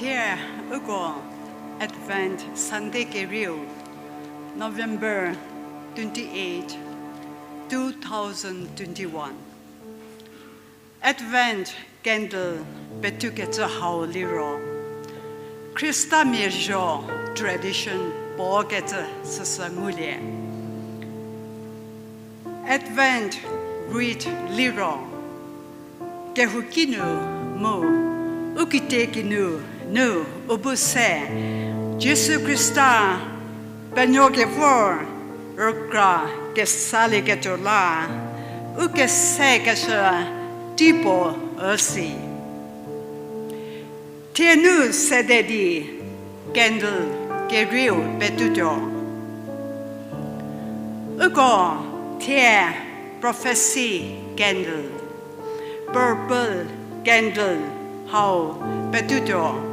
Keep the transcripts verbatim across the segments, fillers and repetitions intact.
Uko Advent Sunday kerieu, November twenty-eight, two thousand twenty-one. Advent candle petokecü hau liro, Khristamia zho tradition puo kecü süsü ngulie. Advent wreath liro, kehouki nu mu, u kitiekinu nu u bu se, Jisu Khrista penuo kevor rükra kesalieketuo la, u kesekeshü teipuo üsi. Thie nu sede di candle kerieu petuotuo. Uko thie prophecy candle, purple candle hau petuotuo.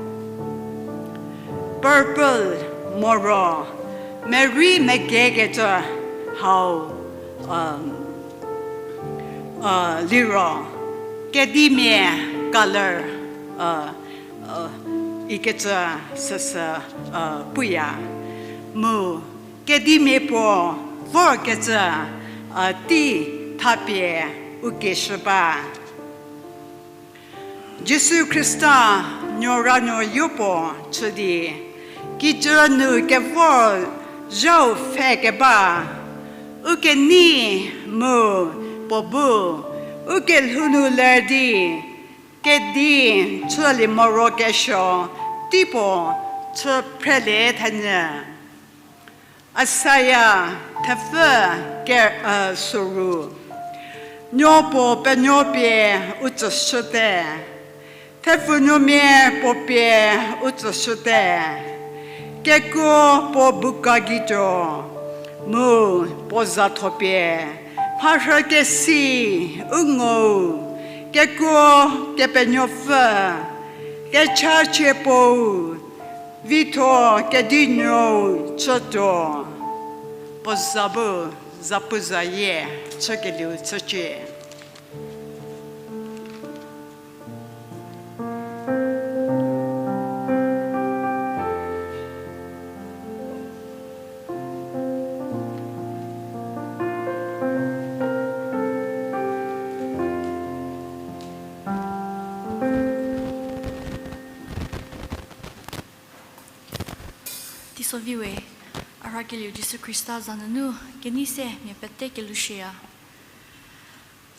Purple moro merei megekecü hau, liro, kedimia color ikecü süsü puya. Mu kedimia puo vorkecü tei thapie u keshü ba. Jisu Khrista nuoranuo yopuo chü di, kijü nu kevor zhau pfhe keba, u kenei mu puo bu, u kelhou nu ler di, kedi chülie morokesuo teipuo chü phrelie thenyü. Isaia thepfü ke, soru. Nuo puo penuo pie u tsüshüte. Thepfunuomia puo pie u tsüshüte. Kekuo puo buka gei tuo, mu puo zatho pie, mharhü kesi u ngou, kekuo Kepenuopfü, kechachie puou, vitho kedinuou chütuo. Puo za bu zapuzayie chükelieu chücie. Teiso vi we, a rhakelieu Jisu Khrista za nunu kenei se mia pete kelushüya.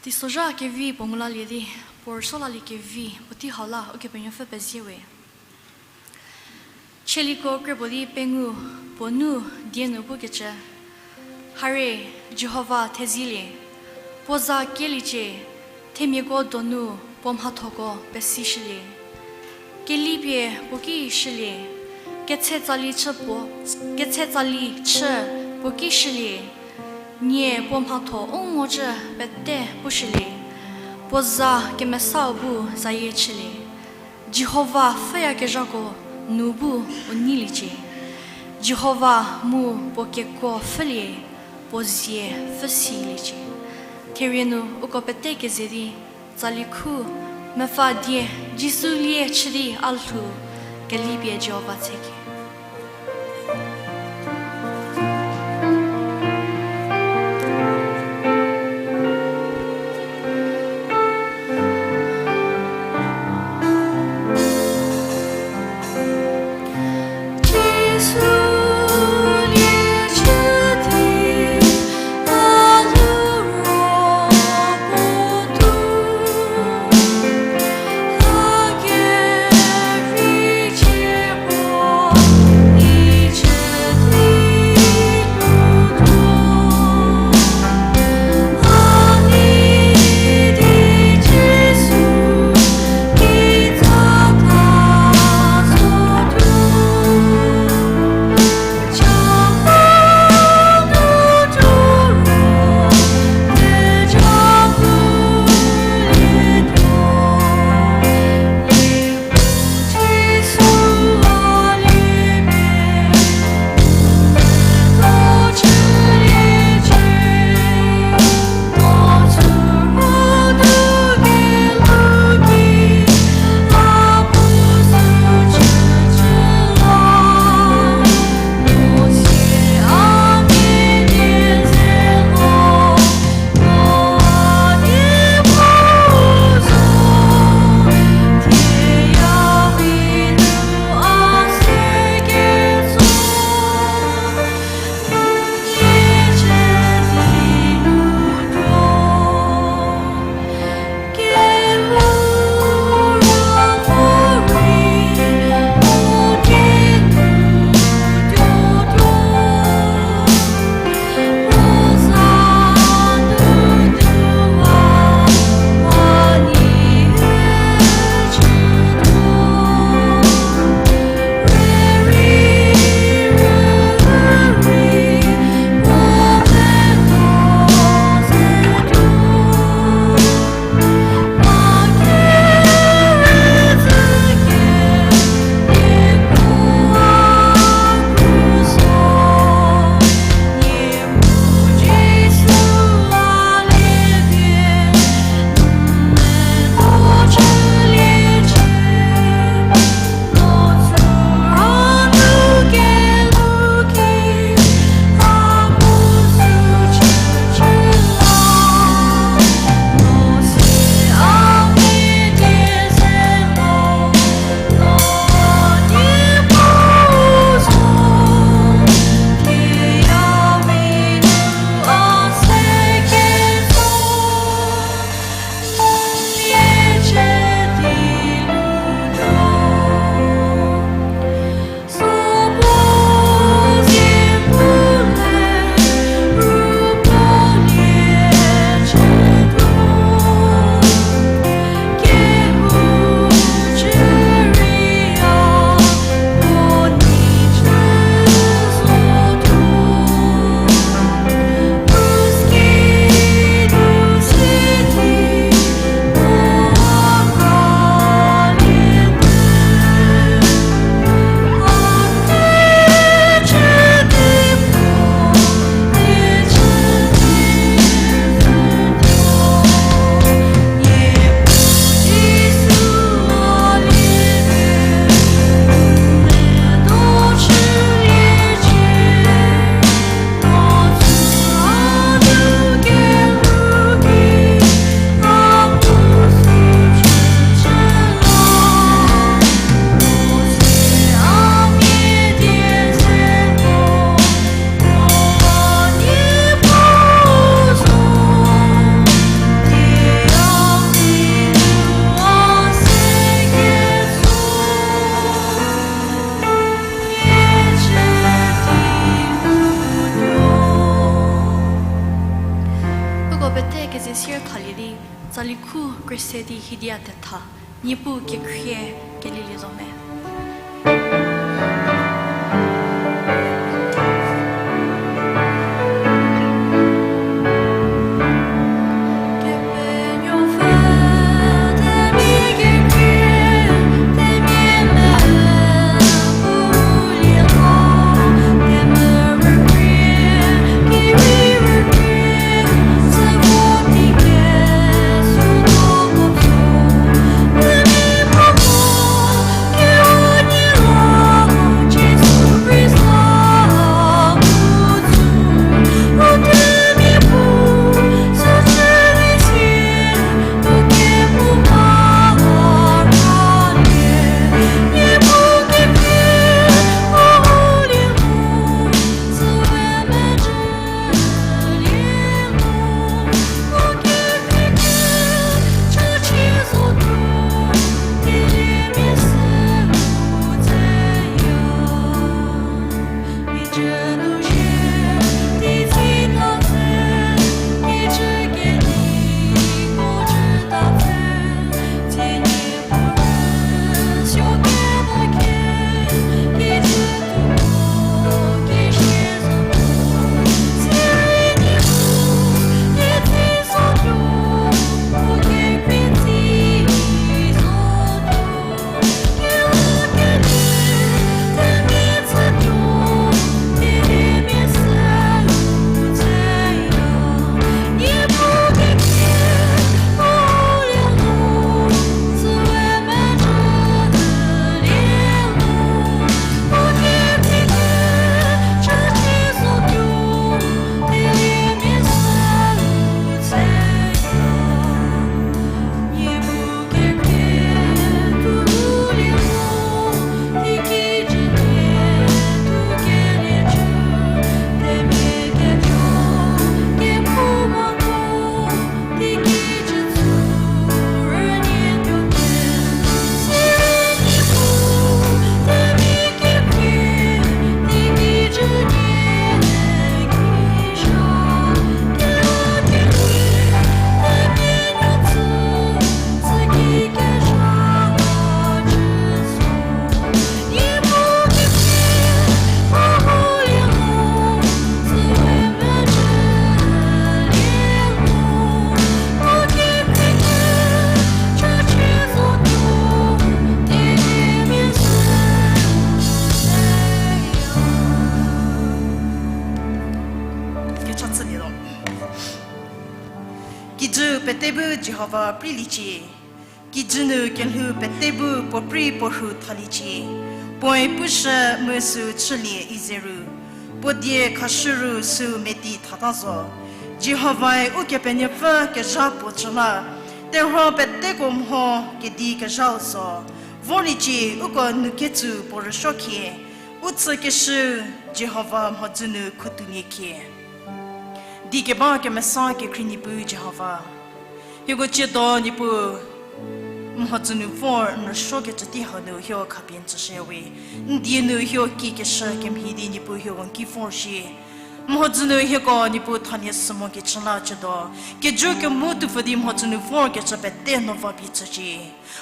Teisozha kevi puo ngu lalie di, puo rüsuo lalie kevi puotei hau la Ukepenuopfü pezie we. Chieliko kre puo di pengou puo nu die nu pukecü, Harie, Jihova thezielie, puo za kieliecie, themiako donu puo mhathoko pesishülie. Kelipie puo ki shülie, ketse tsali chü puo, ketse tsali chü puo ki shülie, nie puo mhatho u ngocü pete pushülie, puo za kemesau bu zayie chülie. Jihova pfhüyakezhako nu bu u neiliecie. Jihova mu puo kekuo pfhülie, puo zie pfhüsiliecie. Therie nu uko pete keze di, tsali khu, mepfü die, Jisu lie chü di a lhou, kelipie Jihova tseki. Sir thalie di, tsali khu kre se di hidi a tetha, Niepuu kekhrie kelielie zo me. Kecha chülie ro. Kijü pete bu Jihova preiliecie. Kijü nu kelhou pete bu puo prei puo rhu thaliecie. Puoe pushü mu süu chülie izeru. Puo die khashü ru süu meti thata zo. Jihovae Ukepenuopfü kezha puo chü la, terhuo peteko mho kedi kezhau zo. Vorliecie uko nu ketsü puo rüsuokhie, u tsükeshü Jihova mhodzü nu khutulie khie. Di keba kemesa kekhrie Niepuu Jihova. Hieko tsiedo Niepuu mhodzü nu vor n rüsuokecü tei hau nu hieko khapie n tsüshüya we. N die nu hieko kiekeshü kemhie di Niepuu hieko n ki vor shie. Mhodzü nu hieko Niepuu thanie sü mokecü la tsiedo. Kejo kemu tuopfü di mhodzü nu vorkecü pete no va pie tsücie.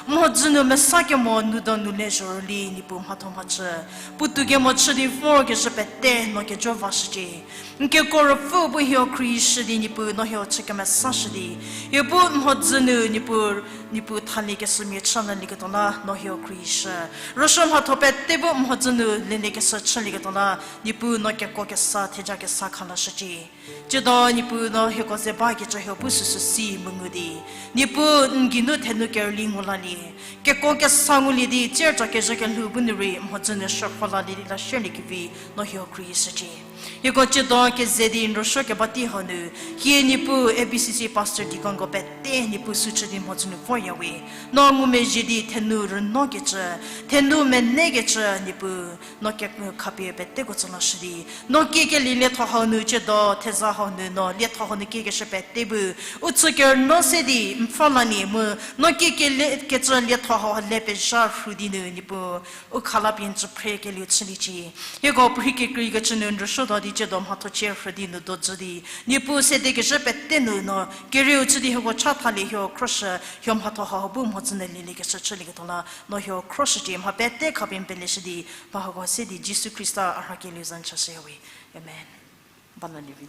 Mhodzü nu mesa kemo nu do nu le zhorüli Niepuu mhatho mhachü. Puotou kemo chü di vorkecü pete no kejo vashücie. N kekuo ruopfü bu hieko khrieshü di Niepuu no hieko chü kemesa shü di. Hieko bu mhodzü nu Niepuu, Niepuu thaliekeshümia chü lalieketuo la no hieko khrieshü. Rüsuo mhatho pete bu mhodzü nu leliekeshü chülieketuo la Niepuu no kekuo kesa theja kesa khalashücie. Tsiedo Niepuu no hieko ze bakecü hieko bu süsü si mu ngu di. Niepuu n geinu thenu kerüli ngu lalie. Kekuo kesa ngulie di, tsier tsa kezhü kelhou bu nu rei mhodzü nu shürho lalie di lashülie kevi no hieko khrieshücie. Hieko tsiedo keze di n rüsuo keba tei hau nu, hie Niepuu A B C C Pastor Deaconko pete Niepuu süchü di mhodzü nu vorya we. No ngumezhie di thenu rünokecü, thenu menekecü Niepuu, no ke khapie peteko tsü lashü di, no kiekelie lietho hau nu tsiedo theza hau nu no lietho hau nu kiekeshü pete bu, u tsü kerüno se di n pfhü lalie mu, no kiekelie kecü lietho hau le pezha rhu di nu Niepuu, u khala pie n tsü phre kelieu chüliecie. Hieko puorhi kekreikecü nu n rüsuo di ciedo mhatho chie rhü di nu dojü di, Niepuu sede kezhü pete nu no kerieu chü di hieko chathalie, hieko khroshü, hieko mhatho hau bu mhodzü nu lieliekeshü chülieketuo la no hieko khroshücie. Mha pete khapie n peleshü di, mha hako se di Jisu Khrista a rhakelieu za n chashüya we. Amen. Ba la lievi.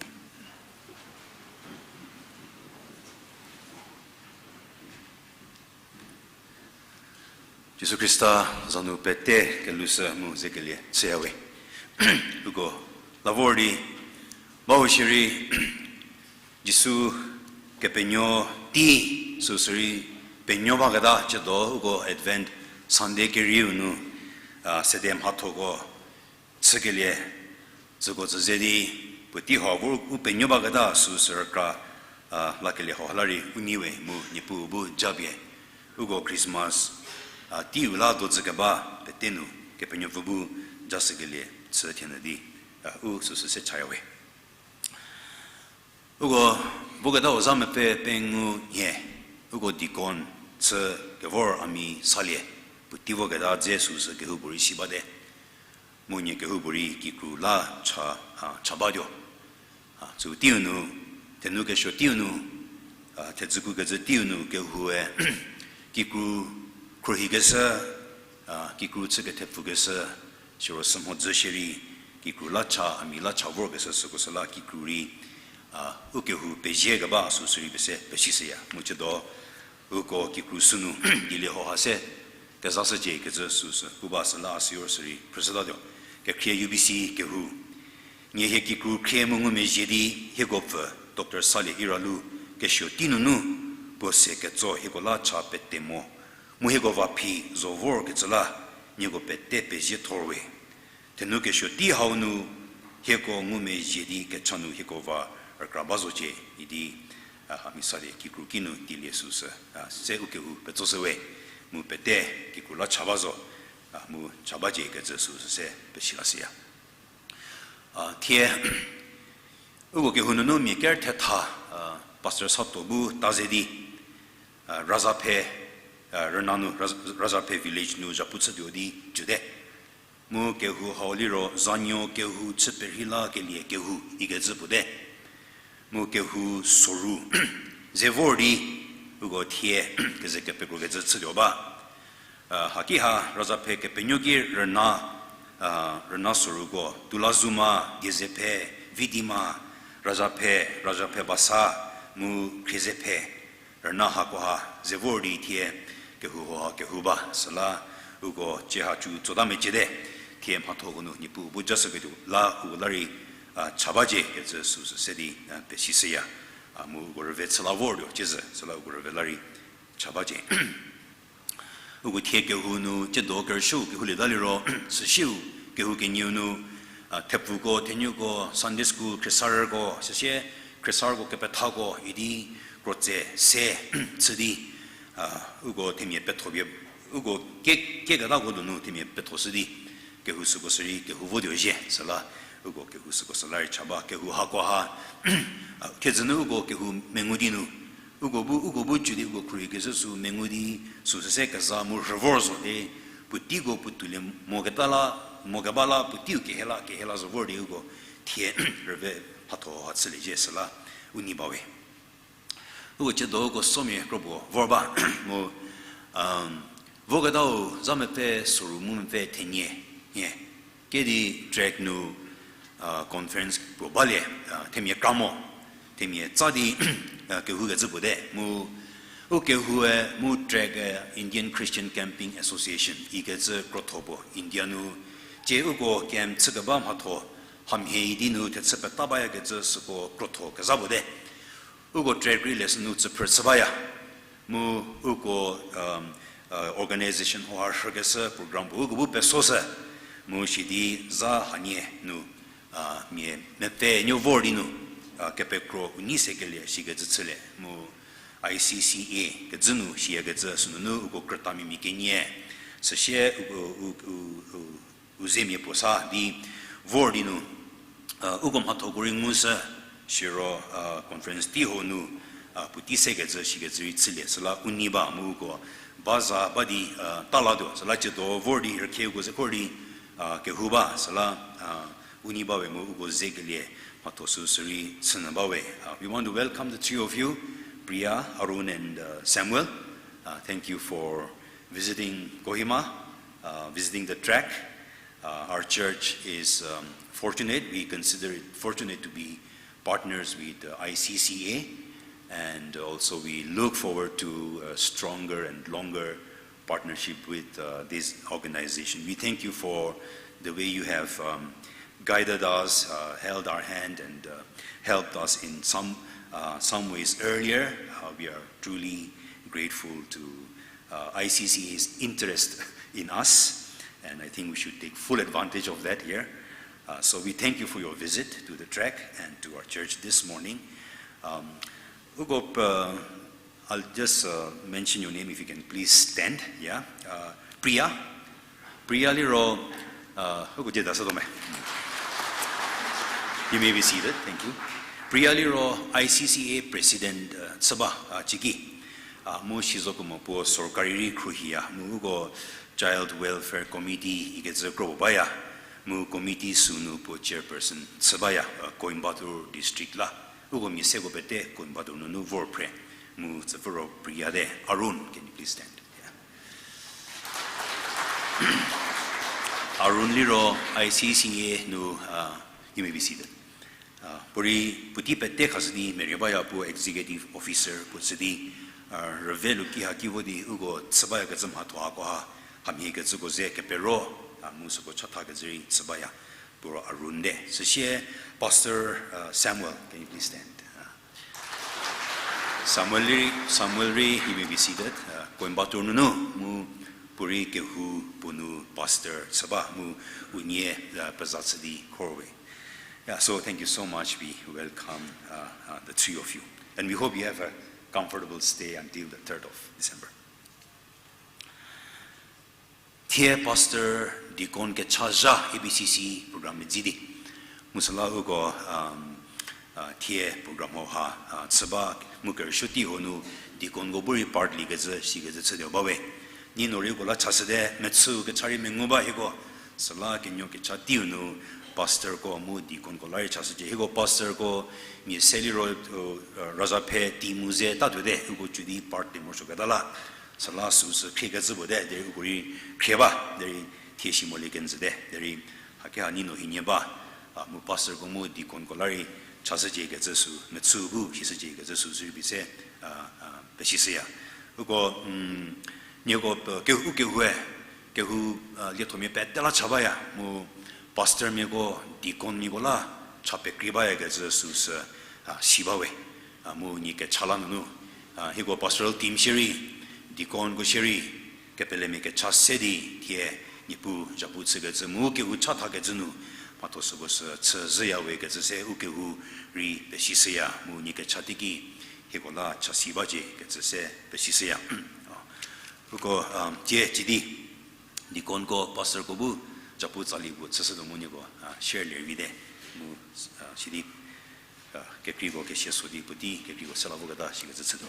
Jisu Khrista za nu pete kelusü mu zekelie chüya we. Uko la vor di, bau shierei, Jisu kepenuo tei süsü rei penuo baketa ciedo uko Advent Sunday kerieu nu, a, sede mhathoko chükelie, tsüko tsü ze di, puotei hau vor u penuo baketa süsü rükra, a, lakelie hau la rei u nei we mu Niepuu bu japie. Uko Christmas, a, teiu la dojü keba pete nu kepenuopfü bu jashükelie chü thienyü di, a, u süsü se chaya we. Uko voketau za mepfü pengou nhie, uko deacon chü kevor Ami Salie, puotei voketa dze süsü kehoupuorei si bate. Mu nie kehoupuorei kikru la cha, a, cha batuo. A, sü teiu nu, thenu kesuo teiu nu, a, thedzüku kecü teiu nu kehoue kikru khruohikeshü, a, kikru chü kethepfukeshü, siro sü mhodzü shierei, kikru la cha, Ami la cha vorkeshü süko sü la kikru rei, a, u kehou pezie keba süsü rei pese pesishüya. Mu ciedo uko kikru sünu dilie hau ha se kezashücie kecü süsü pu ba süla a siro sü rei phrüshütatuo. Kekhrie U B C kehou. Nie hie kikru khrie mu ngumezhie di hieko pfü Doctor Salie Iralu kesuo tei nunu puo se ketso hieko la cha pete mo. Mu hieko va phi zo vorkecü la nieko pete pezie thor we. Thenu kesuo tei hau nu hieko ngumezhie di kecha nu hieko va rükra ba zocie idi, a, Ami Salie kikru kinu dilie süsü, a, se u kehou petsoshü we, mu pete kikru la cha ba zo, a, mu cha bacie kecü süsü se pesi lashüya. A, thie, uko kehou nunu mia ker thetha, a, Pastor Sato bu ta ze di, a, Razaphe, a, rüna nu, Raz-, Razaphe village nu zhapu chütuo di jüte. Mu kehou hau liro zanuo kehou chü perhei lakelie kehou ikecü puote. Mu kehou soru ze vor di uko thie keze kepekro kecü chütuo ba. A, haki ha Razaphe kepenuo ki rüna, a, rüna soruko Tulazuma, Diezephe, Vidima, Razaphe, Razaphe Basa, mu Khriezephe. Rüna hakoha ze vor di thie kehou hoha kehou ba, süla uko cie ha cu tsota meciete, thie mhathoko nu Niepuu bu jashüketuo la uko la rei, a, cha bacie kecü süsü se di, a, pesishüya. A, mu uko rüve chü la vortuo ciezü, süla uko rüve la rei cha bacie. Uko thie kehou nu ciedo kerüshüu kehoulieta liro, süsiu kehou kenieu nu, a, thepfuko, thenuko, Sunday school, khriesarüko, süsie khriesarüko kepethako idi krotse se chü di, a, uko themia petho pie, uko kie, kieketako donu themia pethoshü di, kehou süko sürei kehou votuo zhie, süla uko kehou süko sü la rei cha ba, kehou hakoha, a, thiedzü nu uko kehou mengu di nu, uko bu, uko bu cü di uko khruohi kezhü sü mengu di, süsü se keza mu rhü vor zo di, puoteiko puotoulie moketa la, mokeba la, puoteiu kehela, kehela zo vor di uko thie rüve mhatho ha chülie zhie süla u nei ba we. Uko ciedo uko somia kropuo vor ba, mu, um, voketau za mepfü soru mu mepfü thenie, nie. Kedi track nu, a, conference puo balie, a, themia kra mo, themia tsa di, a, kehou kecü puote, mu, u kehoue mu track, a, Indian Christian Camping Association ikecü krotho puo India nu, cie uko camp chükeba mhatho, hamhie idi nu thechü peta bayakecü süko krotho kezha puote. Uko track rei leshü nu tsüphrü chü baya. Mu uko, um, a, organization hoha rhükeshü program puo uko bu pesoshü. Mu sidi za hanie nu, a, mia mepfü nuo vor di nu, a, kepekro u nei se kelie shikecü chülie. Mu I C C A kecü nu shiyakecü sünunu uko krütamia mia kenie. Süsie uko, u, u, u, u zemia puo sa di vor di nu, a, uko mhathoko rei ngushü, siro, a, conference tei hau nu, a, puotei sekecü shikecü rei chülie süla u nei ba mu uko ba za ba di, a, ta latuo süla ciedo vor di rükhie uko ze khor di, a, kehou ba süla, a, Uni bawe mu uko zekelie mhatho sü sürei chünyü bawe. Uh, we want to welcome the three of you, Priya, Arun, and, uh, Samuel. Uh, thank you for visiting Kohima, uh, visiting the track. Uh, our church is, um, fortunate. We consider it fortunate to be partners with, uh, I C C A, and also we look forward to a stronger and longer partnership with, uh, this organization. We thank you for the way you have, um, guided us, uh, held our hand, and, uh, helped us in some, uh, some ways earlier. Uh, we are truly grateful to, uh, I C C A's interest in us, and I think we should take full advantage of that here. Uh, so we thank you for your visit to the track and to our church this morning. Um, uko, uh, I'll just, uh, mention your name if you can please stand. Yeah. Uh, Priya. Priya liro, uh, uko je da sa do me. You may be seated. Thank you. Priya liro I C C A President, uh, chü ba, uh, chiki. Uh, mu sizokemo puo sorkari rei khruohiya, mu uko Child Welfare Committee ikecü kro puo baya, mu committee sünu puo chairperson chü baya, uh, Coimbatore District la. Uko mia seko pete Coimbatore nunu vor phre, mu tsüpfü ro Priya te. Arun, can you please stand? Yeah. Arun liro I C C A nu, uh, you may be seated. Uh, puorei puotei pete khashü di merie baya puo executive officer puo chü di, uh, rüve luki haki vo di uko chü bayakecü mhatho hako ha, hamhiekecüko ze kepero, uh, mu süko chathakecü rei chü baya, puo ro Arun te. Süsie Pastor, uh, Samuel, can you please stand? Uh, Samuel rei, Samuel rei, he may be seated. Uh, Coimbatore nunu, mu puorei kehou puo nu pastor chü ba, mu unie, uh, peza chü di khor we. Yeah, so thank you so much. We welcome, uh, uh, the three of you. And we hope you have a comfortable stay until the third of December. Thie pastor deacon kechazha A B C C program medzi di. Mu süla uko, um, uh, thie program ho ha, uh, chü ba mu kerüsuo tei ho nu deaconko bu rei partly kecü, sikecü chütuo ba we. Nino rei uko la chashüte, mechü kecha rei mengu ba hieko. Süla kenuo kecha teiu nu pastorko mu deaconko la rei chashücie. Hieko pastorko mia se liro, uh, razaphe tei mu ze tatuote, uko cü di partly morosuoketa la. Süla süu sü khriekecü puote, derei uko rei khrie ba, derei thie si molie kenjüte, derei haki ha nino hienie ba, a, mu pastorko mu deaconko la rei chashücie kecü sü, mechü bu sishüciekecü sü sü rei pie se, a, a, pesishüya. Uko, um, nieko, uh, kehou, kehoue, kehou, uh, liethomia pete la cha baya, mu pastormiako, deaconmiako la cha pekrei bayakecü sü sü, a, si ba we. A, mu nie kecha la nunu, a, hieko pastoral team shierei, deaconko shierei, kepelemia kecha se di thie Niepuu zhapu chükecü mu kehou chathakecü nu mhatho süko sü chü zhüya we kecü se ukehou rei pesishüya mu nie kecha teiki hieko la chasi bacie kecü se pesishüya. Uko, um, tie cidi deaconko pastorko bu zhapu tsali puo chüshütuo mu nieko, a, share lervite mu, a, sidi, a, kekreiko kesia so di puotei kekreiko se la voketa sikecü chütuo.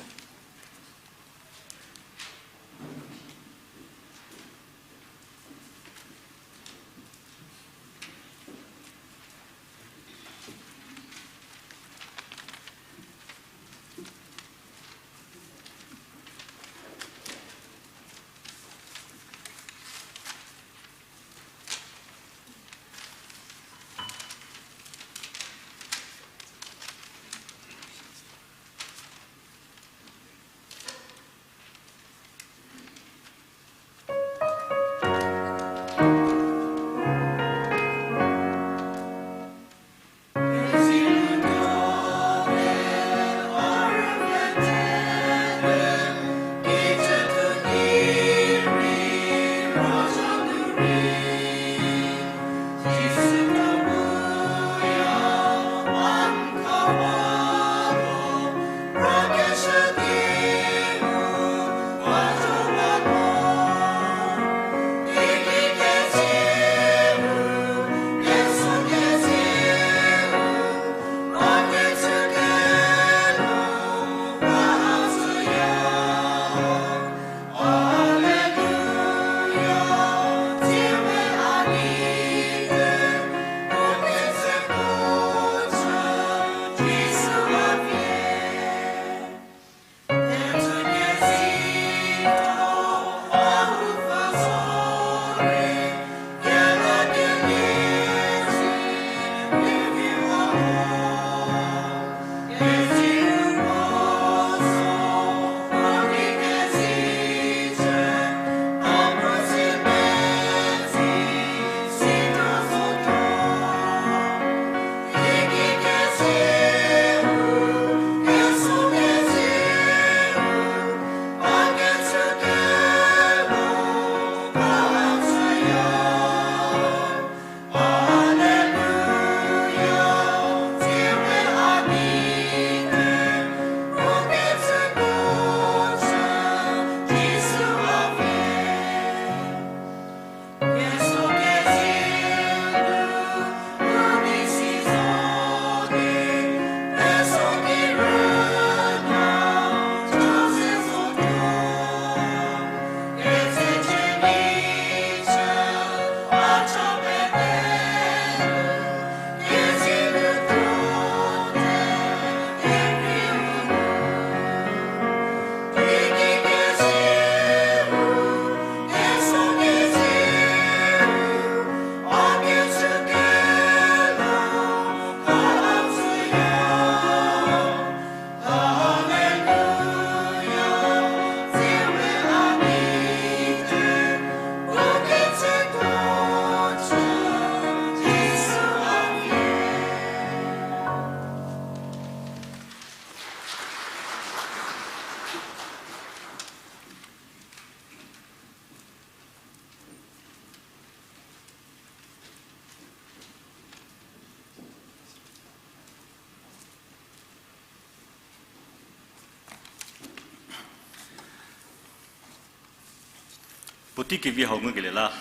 Puotei kevi hau ngukelie la,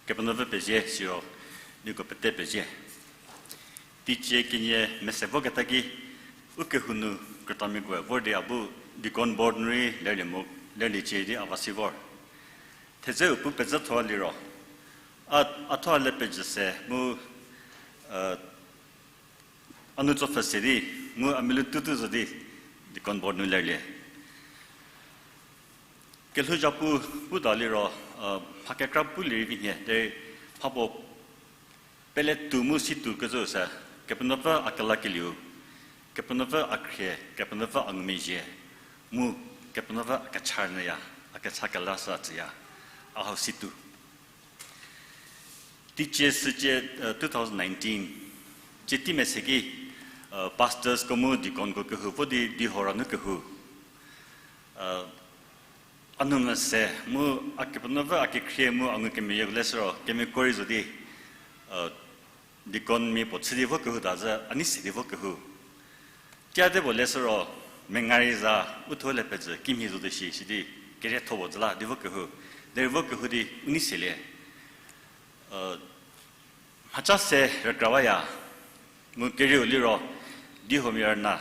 Kepenuopfü pezie siro, nieko pete pezie. Teicie kenie mese voketa ki, ukehou nu krütamiakoe vor di a bu deacon board nu rei lerlie mo, lerliecie di a va si vor. Thedzeu pu pezhathoa liro, a, a thuo a le pejü se mu, a nu tsopfhü se di, mu a milu tutu zo di, deacon board nu lerlie. Kelhou zhapu puta liro, mha kekra pulie rei vi nhie derei, mhapuo pele tuo mu si tuo kezhü se, Kepenuopfü a kelakelieu, Kepenuopfü a khrie, Kepenuopfü a ngumezhie, mu Kepenuopfü a kecha nyüya, a kecha kela sü a tsüya, a hau si tuo. Teicie sücie, two thousand nineteen, cie tei mese ki, pastors ko mu deaconko kehou vo di dihora nu kehou. A nu mese mu a Kepenuopfü a kekhrie mu a ngukemeyie leshü ro kemeko rei zo di, deaconmia puo chü di vo kehou ta zhü, a nei se di vo kehou. Tiate puo leshü ro, menga rei za, u thuo le pezhü kimhie zo di shi, sidi, kerietho puo zhü la di vo kehou. Derei vo kehou di u nei selie. Mhaca se rükra baya, mu kerieu liro, di huomia rüna,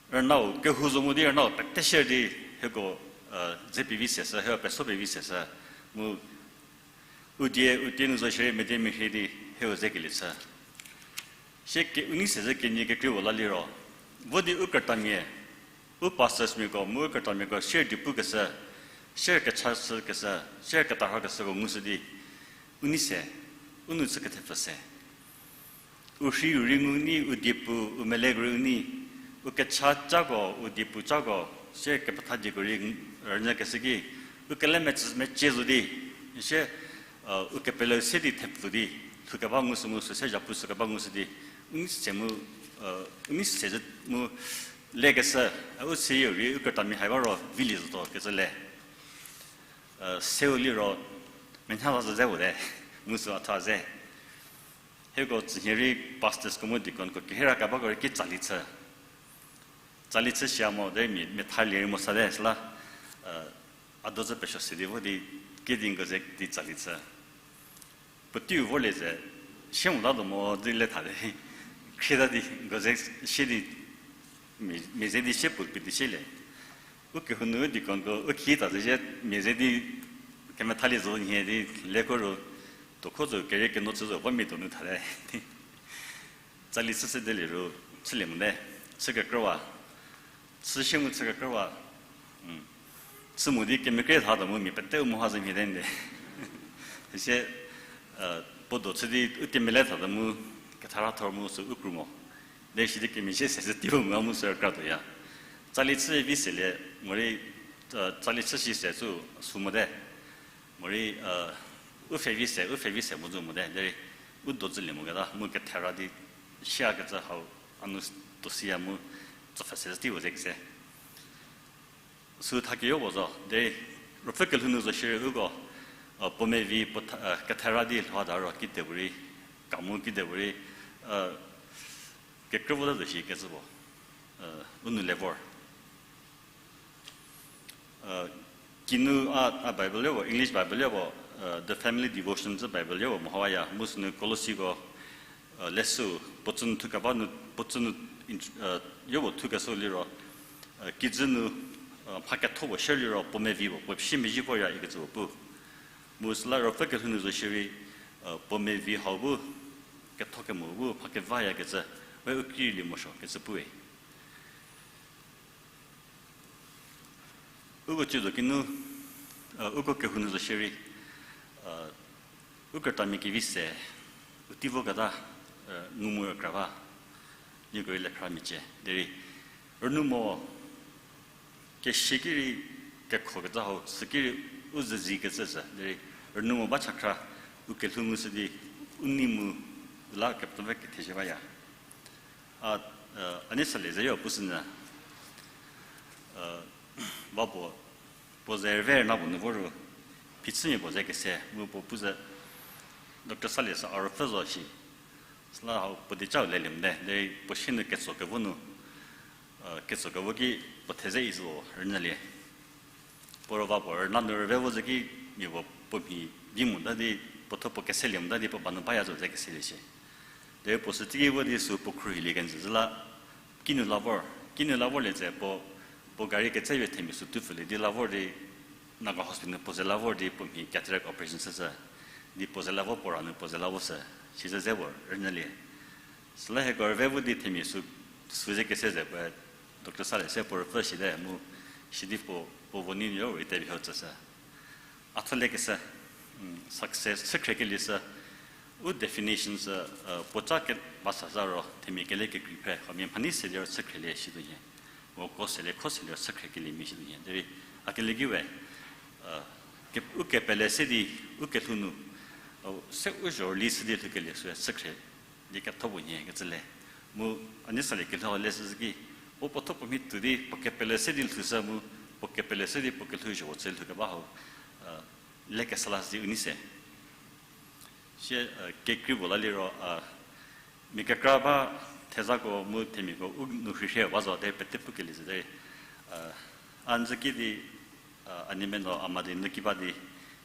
rünau kehou zo mu di rünau pete shie di, hieko, dze pevi se sü, hieko peso pevi se sü, mu u die, u tie nu zo shierei medie merhie di, hieu zekelie chü. Sie ke u nei se zhü kenie kekreipuo la liro, vo di u krütamia, u pastorsmiako mu u krütamiako share di pukeshü, share kecha shükeshü, share ketarhakeshüko ngushü di, u nei se, u nu chü kethepfü se. U rheiu rei ngu u nei, u diepu, u meleko rei u nei, u kecha cako, u diepu cako, sie kepetha dieko rei rünyükeshü ki, u kele mecü mecie zo di, sie, u kepeleu se di thepfü di, lhoukeba ngushü mu süse zhapu shükeba ngushü di, u nei se mu, u nei se zhü mu, lekeshü, u seyieu rei u krütamia hai ba ro vilie zotuo kecü le. Seu liro, menha la zhü ze puo te, mu sü a tha ze. Hieko tsünhie rei pastors ko mu deaconko kehiera kebako rei ki tsali chü. Tsali chü sia mo, derei mia, mia thalie rei mo sa te, süla, a do zhü pesuo se di vo di, kedi nko ze di tsali chü. Puoteiu vorlie ze, sie mota tuo mo di le tha te, khrieta di, nko ze sie di, mia, mia ze di sie pulpit di sielie. Ukehou nu deaconko, u khi ta ze sie, mia ze di, kemethalie zo nhie di, leko ro, tuokho zo, kerie keno chü zo, vomia donu tha te. Tsali chü se de liro, chülie mote, chü kekrüwa, chü sie mu chü kekrüwa, chü mo di kemekrie tha tuo mu mia peteu mo ha zhü mhie te nde. Süsie, puo do chü di u kemele tha tuo mu, kethara thor mu sü u kru mo. Derei sidi kemezhie se zhü teiu mu a mu sü rükratuoya. Tsali chü vi selie, morei, tsali chü si se sü sü mote. Morei, u pfhe vi se, u pfhe vi se mo zhü mote. Derei, u do zhülie moketa, mu kethera di, siakecü hau, a nu tuo siya mu, tsopfhü se zhü teiu ze kese. Sü thakeyo puo zo, derei, ruopfü kelhou nu zo shierei uko, puo mevi, puo tha-, kethera di lhou ta ro kidepuorei, ka mu kidepuorei, kekrü vota zo shi kecü puo, u nu le vor. Kinu a, a Bible yo puo, English Bible yo puo, The Family Devotion zü Bible yo puo mehawaya, mu sünu Kolosiko, leshü, puo tsünu thukeba nu, puo tsünu, yo puo thukeshü liro, kijü nu, mha ketho puo shie liro, puo mevi puo, puo siemezhie voya ikecü puo pu. Mu süla ruopfü kelhou nu zo shierei, puo mevi hau bu, ketho kemo bu, mha kevayakecü, we u kreilie morosuo kecü pue. Uko ciedo kinu, uko kehou nu zo shierei, u krütamia kevi se, u tei voketa, ngu mu rükra ba, nieko rei lekhra miecie. Derei, rünu mo, kesie ki rei, kekhokecü hau, süki rei, u zezikecü sü, derei, rünu mo ba chakhra, u kelhou ngushü di, u nei mu, la Kepenuopfü kethezie baya. A, a nei salie ze yo pushünyü. Va puo, puo ze rüve rüna puo nu vo ru, phichümia puo ze kese, mu puo pu ze, Doctor Salie sü a ruopfü zo shi. Süla hau puo dicau lelie mote, derei puo sie nu ketso kevo nu, ketso kevo ki puo theze i zo rünyülie. Puo ro va puo rüna nu rüve vo ze ki, Mia puo puo mhi di mota di, puo thuo puo keselie mota di puo ba nu baya zo ze keselie shie. Derei puo sü teiki vo di sü puo khruohilie kenjü zhü la, kinu la vor, kinu la vorlie tse puo, puo gari ketsepie themia sü tu pfülie di la vor di, Naga Hospital nu puo ze la vor di puo mhi cataract operation shüshü. Di puo ze la vo puo ra nu puo ze la vo shü, size ze puo rünyülie. Süla hieko rüve vo di themia sü, sü ze kese ze puoe doctor salie se puo rüpfü shite mu, sidi puo, puo vo ni nuo rei tevi ho tsüshü. A thuo lekeshü, success chükhriekelie sü, u definition sü, puoca keba sazha ro themia kele kekrei phre, huomia mhanei se liro chükhrielieshi tuo nhie. Mo ko selie kho se liro chükhriekelie mia shi tuo nhie. Derei a kele ki we, u kepele se di, u kelhou nu, se u zhorüli shü di lhoukelie sü chükhrie di ketho puo nhie kecü le. Mu a nei salie kelhou le shü ki, puo puo thuo puo mhi tuo di puo kepele se di lhoushü mu, puo kepele se di puo kelhou zho chü lhoukeba hau, lekesa la si u nei se. Sie, kekrei puo la liro, mia kekra ba thezako mu themiako u nu rhirhie ba zo derei pete pukelie zo derei, a nzü ki di, a nei meno a ma di nu ki ba di,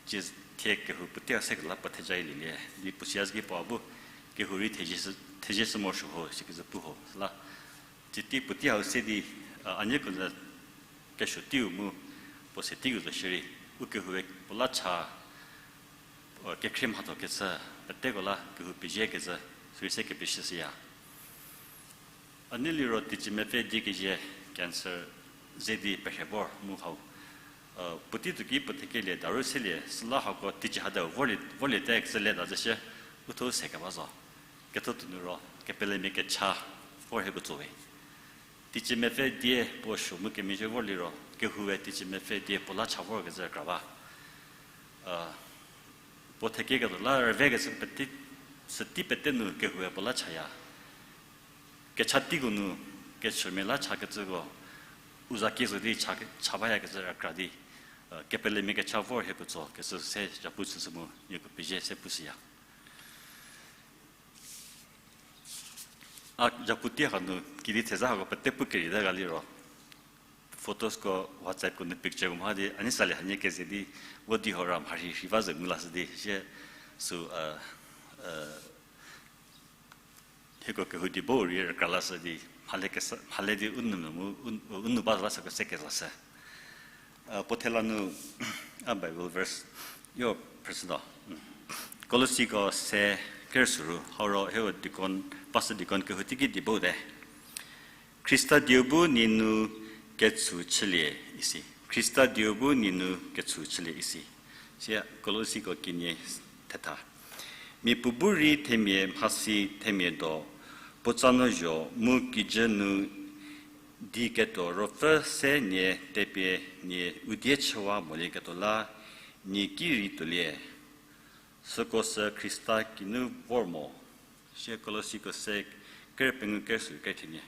cie thie kehou puotei se kela puo theja lielie di puo sia zhü ki puo bu kehou rei thezie shü, thezie shü morosuo ho sikezhü pu ho. Süla cie tei puotei hau se di, a nieko ze kesuo teiu mu puo se teiu zo shierei, u kehoue puo la cha, kekhrie mhatho kechü, peteko la kehou pezie kecü, sürei se kepeshüshüya. A nei liro teicie mepfü die kezie cancer ze di perhe vor mu hau, puotei tuo ki puo thekelie daru selie süla hako teicie hadau vorlie, vorlie te kecü le ta zhü shie, u thuo se keba zo. Ketho tuo nu ro kepelemia kecha vor hieko tso we. Teicie mepfü die puo suo mu kemezhie vor liro kehoue teicie mepfü die puo la cha vor kecü kra ba. Puo thekeketuo la rüve kecü pete, sütei pete nu kehoue puo la chaya. Kecha teiko nu kechümia la cha kecüko u za ki zo di cha, cha baya kecü rükra di, kepelemia kecha vor hieko tso kecü se zhapu chüshü mu nieko pezie se pushüya. A zhapu tei hanu kidi theza hako pete pu kerieta ga liro, photosko WhatsAppko nu pictureko mha di a nei salie hanie keze di, vo di ho ra mharhi rhi ba ze ngu lashü di sie, sü, hieko kehou diebo rei rükra lashü di, mhale kesa, mhale di u nou mu, u nou ba zo la süko se kezashü. Puo thela nu, a Bible verse, yo, phrüshütuo. Kolosiko se kerüsüru, hau ro hieko deacon, pastor deacon kehou teiki diebo te. Khrista dieu bu nie nu ketshu chülie isi. Khrista dieu bu nie nu ketshu chülie isi. Sie Kolosiko kenie thetha. Mia puo bu rei themia mhasi themia do, puotsa nu zho mu kijü nu di ketuo ruopfü se nie tepie nie u die chüwa molieketuo la, nie ki rei tuolie. Süko sü Khrista kinu vor mo. Sie Kolosiko se kerü pengou kerüsü kerü thenie.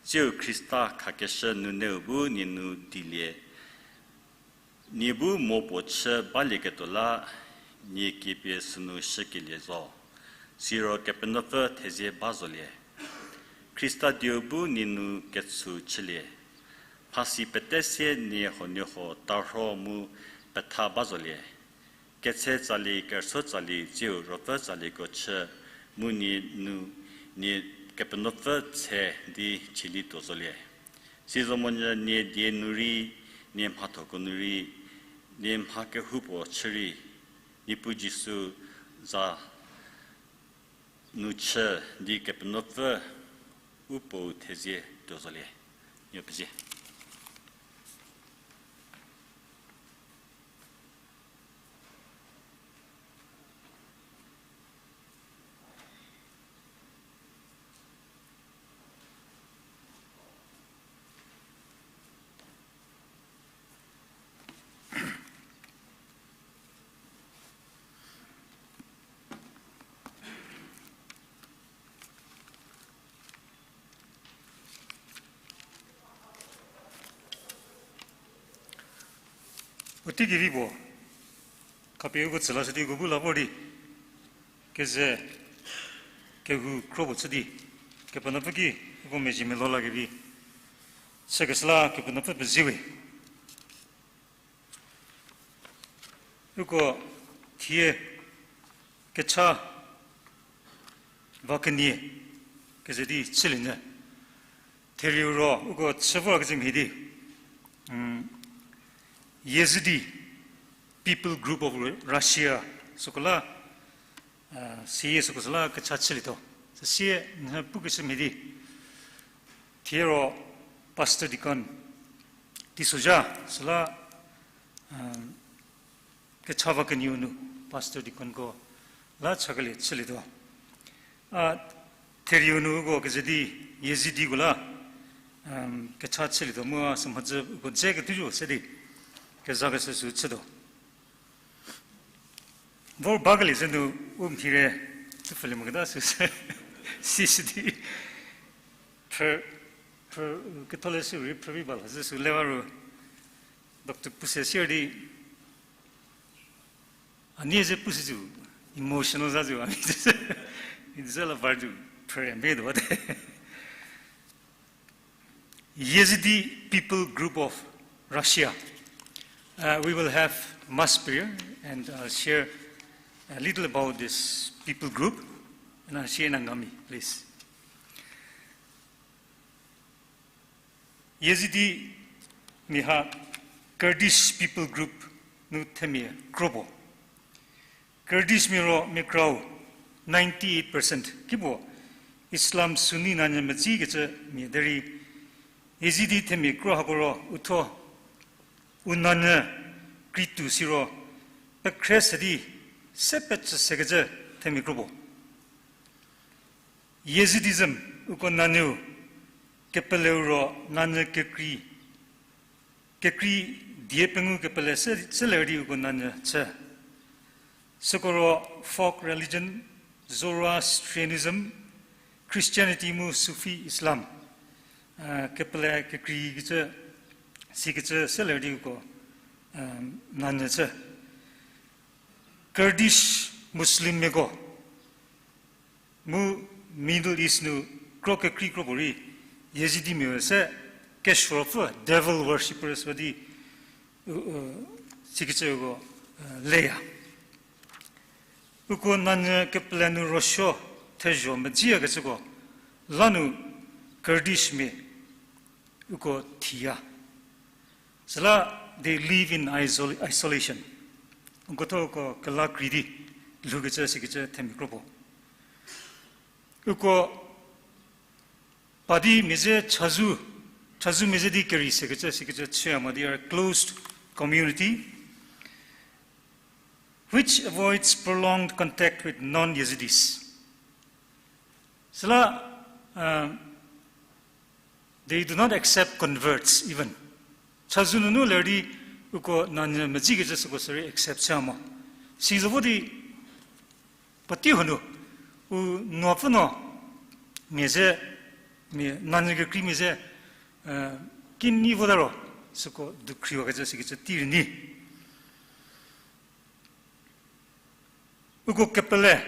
Tsiu Khrista khakeshü nuneu bu nie nu dilie. Nie bu mo puo chü balieketuo la, nie kiepie sünu shükelie zo. Siro Kepenuopfü thezie ba zolie. Khrista dieu bu nie nu ketshu chülie. Mhasi pete sie nie huoniehuo tarho mu petha ba zolie. Ketse tsali, kerüsuo tsali, tsiu ruopfü tsalieko chü, mu nie nu, nie Kepenuopfü tse di chülie tuo zolie. Sizomonyü nie die nu rei, nie mhathoko nu rei, nie mha kehoupuo chü rei, Niepuu Jisu za nu chü di Kepenuopfü u Puou thezie tuo zolie. Niepuu pezie. Puotei kevi puo, khapie uko tsülashü di uko bu la vor di, keze kehou khro puo chü di, Kepenuopfü ki uko mezhie melou lakevi chükeshü la Kepenuopfü pezie we. Uko thie kecha va kenie keze di chülie nyü. Therieu ro uko chü vorkecü mhie di, Yazidi People Group of Russia, süko la, siyie süko süla kecha chülietuo. Süsie nhü pukeshü mhie di, thie ro Pastor Deacon Teisozha süla kecha va kenieu nu Pastor Deaconko la chakelie chülietuo. A, therieu nu uko keze di Yazidiko la kecha chülietuo mu a sü mhodzü uko dze ketuo se di kezakeshü sü chütuo. Vor bakelie ze nu u mhire, tüpfhülie moketa süsü, sisü di, pr, pr, ketholeshü rei phrüvi ba la zü sü lewa ru, Doctor Puse sier di, a nie ze pushücü, emotional zazü, a nie ze, nie ze la var zü, phrü mbe tuo bate. Yazidi People Group of Russia. Uh, we will have mass prayer, and I'll share a little about this people group, and I'll share in Angami, please. Yazidi mia ha Kurdish People Group nu themia kro puo. Kurdishmia ro mia krau ninety-eight percent kipuo Islam Sunni nanyü metsikecü mia derei, Yazidi themia kro hako ro uthuo u nanyü kri tuo siro pekhre se di se pecü sekecü themia kro puo. Yazidism uko nanyüu kepeleu ro nanyü kekrei, kekrei die pengou kepele se, se ler di uko nanyü chü. Süko ro folk religion, Zoroastrianism, Christianity mu Sufi Islam, kepele kekreikecü, sikecü se ler di uko nanyü chü. Kurdish Muslimmiako mu Middle East nu kro kekrei kro puorei Yazidimia se kesuo pfü devil worshippers ba di, sikecüko leya. Uko nanyü kepele nu rosuo thezho medziyakecüko lanu Kurdishmia uko thiya. Süla they live in isol-, isolation. Uko thuo uko kela krei di lhoukecü sikecü themia kro puo. Uko pa di mia ze chazou, chazoumia ze di kerei sekecü sikecü chüya mo, they are a closed community which avoids prolonged contact with non-Yazidis. Süla, they do not accept converts even. Chazou nunu ler di uko nanyü metsikecü süko sürei accept chüya mo. Sizo vo di puotei huo nu u nuopfü no mia ze, mia nanyü kekreimia ze kinyi vota ro süko dukhriwakecü sikecü tei rei nyi. Uko kepele,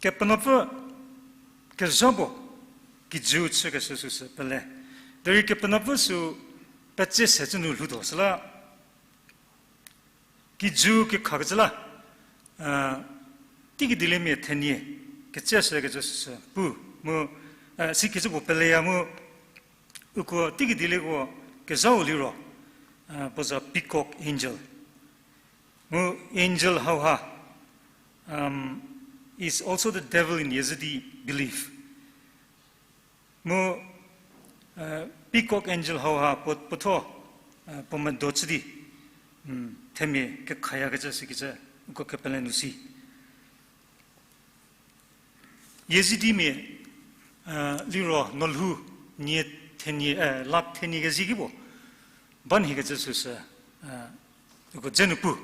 Kepenuopfü kezha puo kijüu chükeshü süsü pele. Derei Kepenuopfü sü petse se cü nu lhoutuo süla kijüu kekhakecü la, teiki dieliemia thenie ketse sekecü süsü pu mu, sikecü puo peleya mu, uko teiki dielieko kezhau liro, puo za peacock angel. Mu angel hauha is also the devil in Yazidi belief. Mu peacock angel hauha puo, puothuo, puo medo chü di themia kekhayakecü sikecü uko kepele nu si. Yazidimia liro nolhou nie thenie, la thenie kezie ki puo ba nhiekecü süsü uko dze nu pu.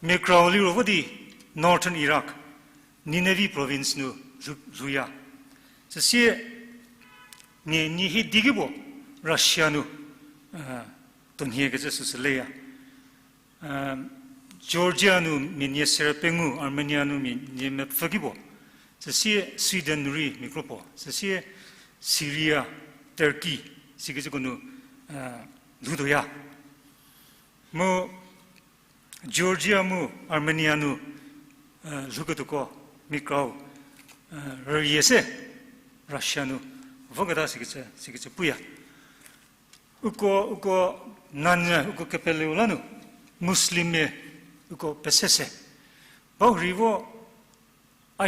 Mia krau liro vo di Northern Iraq, Nineveh province nu lhou, lhouya. Süsie nie, nie hie di ki puo Russia nu tonhiekecü süsü leya. Georgia nu mia nie serü pengou, Armenia nu mia nie mepfü ki puo. Süsie Sweden nu rei mia kro puo. Süsie Syria, Turkey, sikecüko nu lhoutuoya. Mu Georgia mu Armenia nu, eh, lhouketuoko mikrau, eh, rüyie se Russia nu voketa sikecü, sikecü puya. Uko, uko nanyü, uko kepeleu la nu Muslimmia uko pese se. Bahurei vo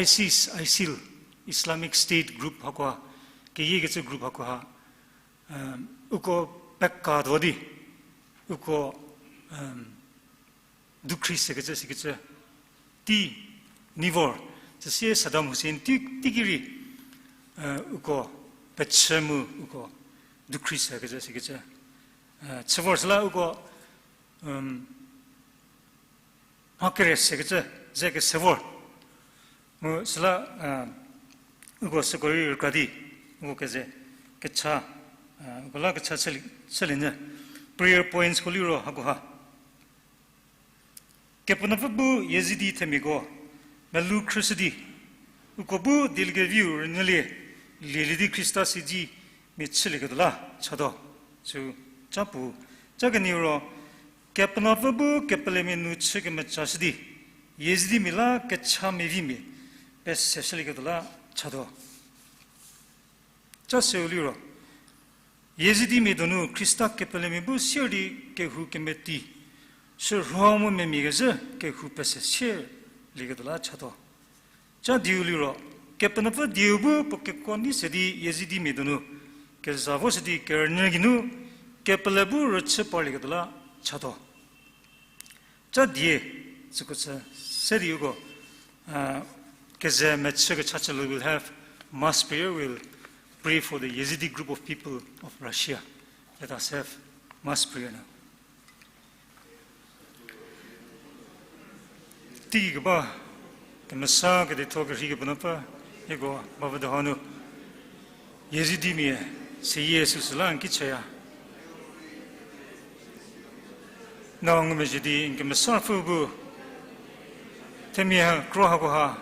ISIS, ISIL, Islamic State group hakoha, keyiekecü group hakoha, uko pekatuo di, uko dukhri sekecü sikecü tei nei vor, süsie Saddam Hussein tei, teiki rei, eh, uko pechü mu uko dukhri sekecü sikecü, eh, chü vor süla uko, mha kere sekecü ze kese vor. Mu süla, eh, uko süko rei rükra di, uko keze kecha, eh, uko la kecha chülie, chülie nyü. Prayer pointsko liro hakoha. Kepenuopfü bu Yazidi themiako melou khrüshü di, uko bu dieliekeviu rünyülie, lielie di Khrista siedzemia chülieketuo la chatuo. Sü, ca puo, ca kenieu ro, Kepenuopfü bu kepelemia nu chü kemecashü di, Yazidimia la kecha mevimia peseshülieketuo la chatuo. Ca seu liro, Yazidimia donu Khrista kepelemia bu sier di kehou kemeti, shürho mu memia kezhü kehou pese sier lieketuo la chatuo. Ca dieu liro, Kepenuopfü dieu bu puo kekuo nei se di Yazidimia donu keza voshü di kerünyü geinu kepele bu rüchü parlieketuo la chatuo. Ca die, süko chü se di uko, ah, keze mechü kechachülu will have mass prayer, will pray for the Yazidi group of people of Russia. Let us have mass prayer now. Teigei keba, kemesa keditho kerhei Kepenuopfü, hieko bavüdo hanu, Yazidimia seyie süsü la n ki chaya. No ngumezhie di n kemesapfü bu, themia kro hakoha,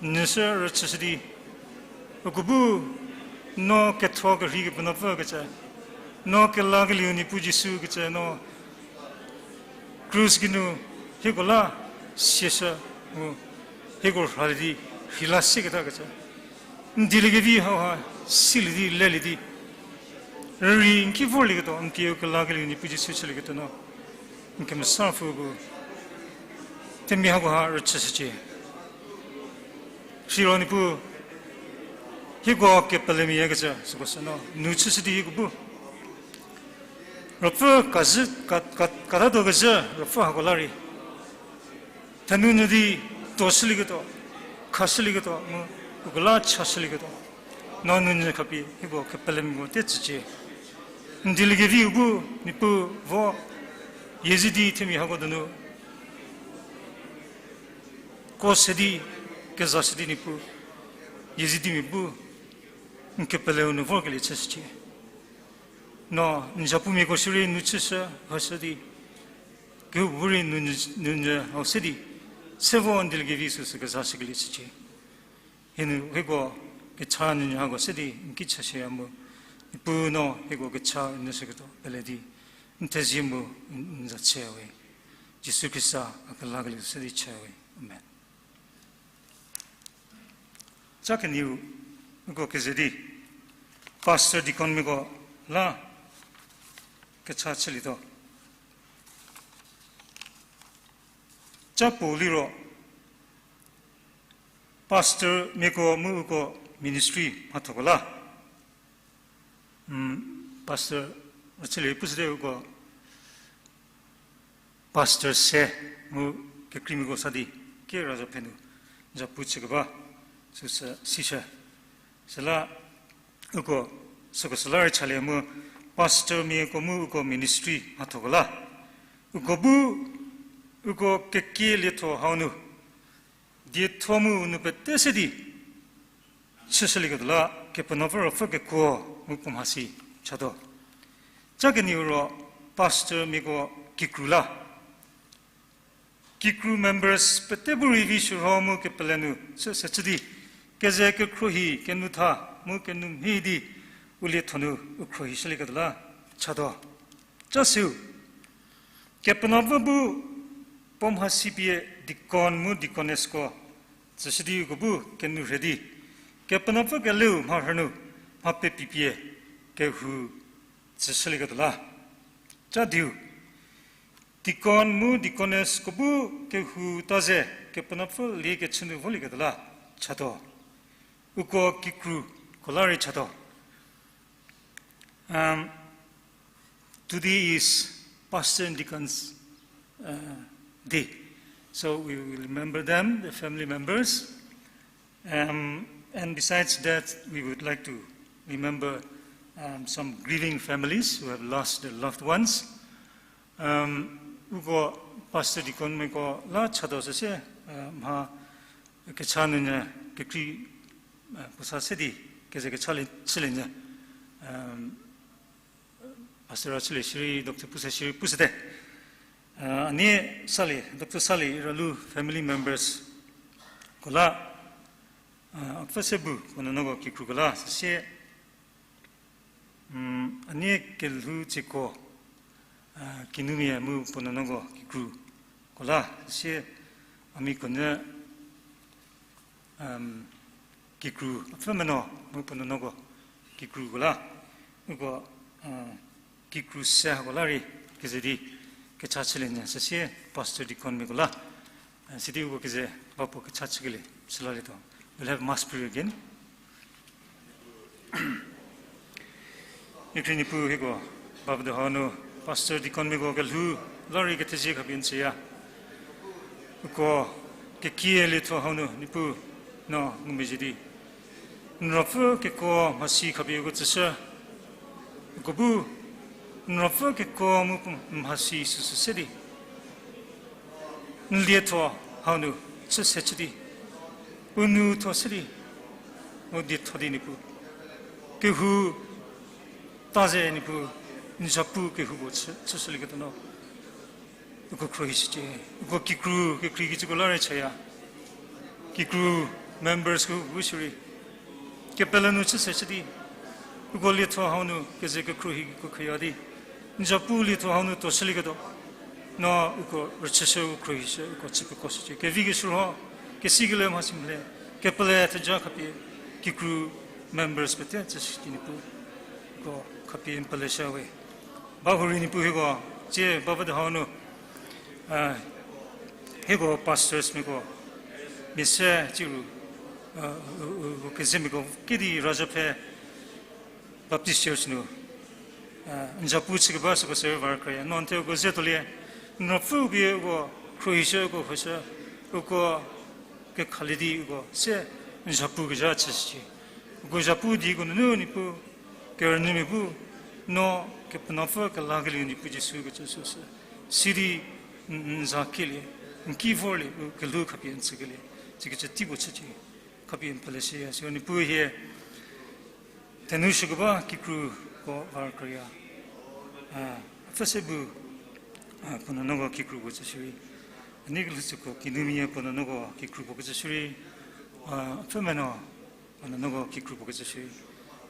n nyü sü rüchüshü di, uko bu, no ketho kerhei Kepenuopfü kecü, no kelakelieu Niepuu Jisu kecü, no krus geinu hieko la siashü mu hieko rhalie di rheila sieketa kecü, n dieliekevi hauha silie di lelie di, rürei n ki vorlieketuo, n kiu kelakelieu Niepuu Jisu chülieketuo no n kemesapfü bu, themia hakoha rüchüshücie. Siro Niepuu, hieko kepelemia kecü süko sü no nu chüshü di hieko bu, ruopfü kazhü, ka, ka, katatuo kezhü ruopfü hako la rei, thenou nyü di tuoshülieketuo, khashülieketuo mu uko la chashülieketuo, no nounyü khapie hieko kepelemiako te tsücie. N dieliekeviu bu Niepuu vo Yazidi themia hako donu ko se di, kezashü di Niepuu, Yazidimia bu n kepeleu nu vorkelie chüshücie. No n zapumiako shierei nu chüshü hashü di, kehoupuorei nounyü, nounyü hau se di, se vo n dieliekevi süsü kezashükelie chücie. Hienu hieko kecha nounyü hako se di n ki chashüya mu, Niepuu no hieko kecha nounyüshüketuo pele di, n thezie mu n, n za chüya we. Jisu Khrista a kelakelieu se di chüya we. Amen. Ca kenieu, uko keze di, pastor deaconmiako la kecha chülietuo. Ca puo liro, pastormiako mu uko ministry mhathoko la. Pastor, chülie pushüte uko, pastor se mu kekreimiako sa di, kiraza phenu, zapu chükeba, süsü sishü. Süla uko, süko süla rei chalie mu, pastormiako mu uko ministry mhathoko la. Uko bu, uko kekielietho hau nu, dietho mu u nou pete se di, chüshülieketuo la, Kepenuopfü ruopfü kekuo mu puo mhasi chatuo. Ca kenieu ro, pastormiako kikru la. Kikru members pete bu rei vi shürho mu kepele nu chü se chü di, keze kekhruohi, kenutha mu kenumhie di, u lietho nu u khruohishülieketuo la chatuo. Ca seu, Kepenuopfü bu Puo mhasi pie deacon mu deaconessko tsüshü di uko bu kenu rhe di, Kepenuopfü keleu mharhü nu mha pepipie kehou tsüshülieketuo la. Ca diu, deacon mu deaconessko bu kehou ta ze Kepenuopfü lie kechü nu volieketuo la chatuo. Uko kikruko la rei chatuo. Um, today is Pastor and Deacons, uh, Day. So we will remember them, the family members. Um, and besides that, we would like to remember, um, some grieving families who have lost their loved ones. Um, uko pastor deaconmiako la chatuo süsie, uh, mha kecha nunu kekrei, uh, puo sa se di keze kecha le chülie nyü, um, pastor ra chülie shierei, doctor pusa shierei pushüte. Uh, a nie Sali, doctor Sali Iralu family members ko la, uh, a pfü se bu puo nuonuoko kikruko la süsie, um, a nie kelhou tsieko, uh, kinumia mu puo nuonuoko kikruko la süsie, a mia ko nyü, um, kikru a pfü meno mu puo nuonuoko kikruko la, uko, uh, kikru se hako la rei keze di kecha chülie nyü süsie pastor deaconmiako la, uh, sidi uko keze va puo kecha chükelie chülalietuo. We'll have mass prayer again. Ikri Niepuu hieko, bavü hau nu pastor deaconmiako kelhou la rei kethezie khapie n tsüya. Uko kekie lietho hau nu Niepuu no ngumezhie di, n ruopfü kekuo mhasi khapie uko tsüshü. Uko bu n ruopfü kekuo mu mhasi süsü se di n lietho hau nu chü se chü di, u nou tho se di, u dietho di Niepuu, kehou ta ze Niepuu, n zapu kehouko chü, chüshülieketuo no uko khruohishücie. Uko kikru kekrei kecüko la rei chaya. Kikru members kehouko shierei kepele nu chü se chü di, uko lietho hau nu keze kekhruohiko khaya di, n zapu lietho hau nu tuoshülieketuo no uko rüchüshü, u khruohishü, uko chü pekuoshücie. Kevi keshürho, kesikelie mhasi mhale, kepele theja khapie kikru members pete tsüshü di Niepuu, uko khapie n peleshü we. Bahurei Niepuu hieko, tsie bavü hau nu, uh, hieko pastorsmiako, mia se tsiru, uh, u, u, u kezemiako kidi Razhaphe Baptist Church nu, uh, n zapu chükeba süko se rei var khraya. No n the uko ze tuolie, n ruopfü pie uko khruohishü, uko khruohishü, uko kekhalie di uko se n zapu kezha chüshücie. Uko zapu di uko nunu Niepuu, kerünyümia bu no Kepenuopfü kelakelieu Niepuu Jisu kecü süsü, sidi n, n za kielie, n ki vorlie, u kelhou khapie n tsükelie, sikecü teipuo chücie. Khapie n peleshüya. Siro Niepuu hie thenu shükeba kikruko var khraya. A, a pfü se bu, a, puo nuonuoko kikruko tsü shierei, a nie kelhou tsieko kinumia puo nuonuoko kikruko kecü shierei, a, a pfü meno puo nuonuoko kikruko kecü shierei,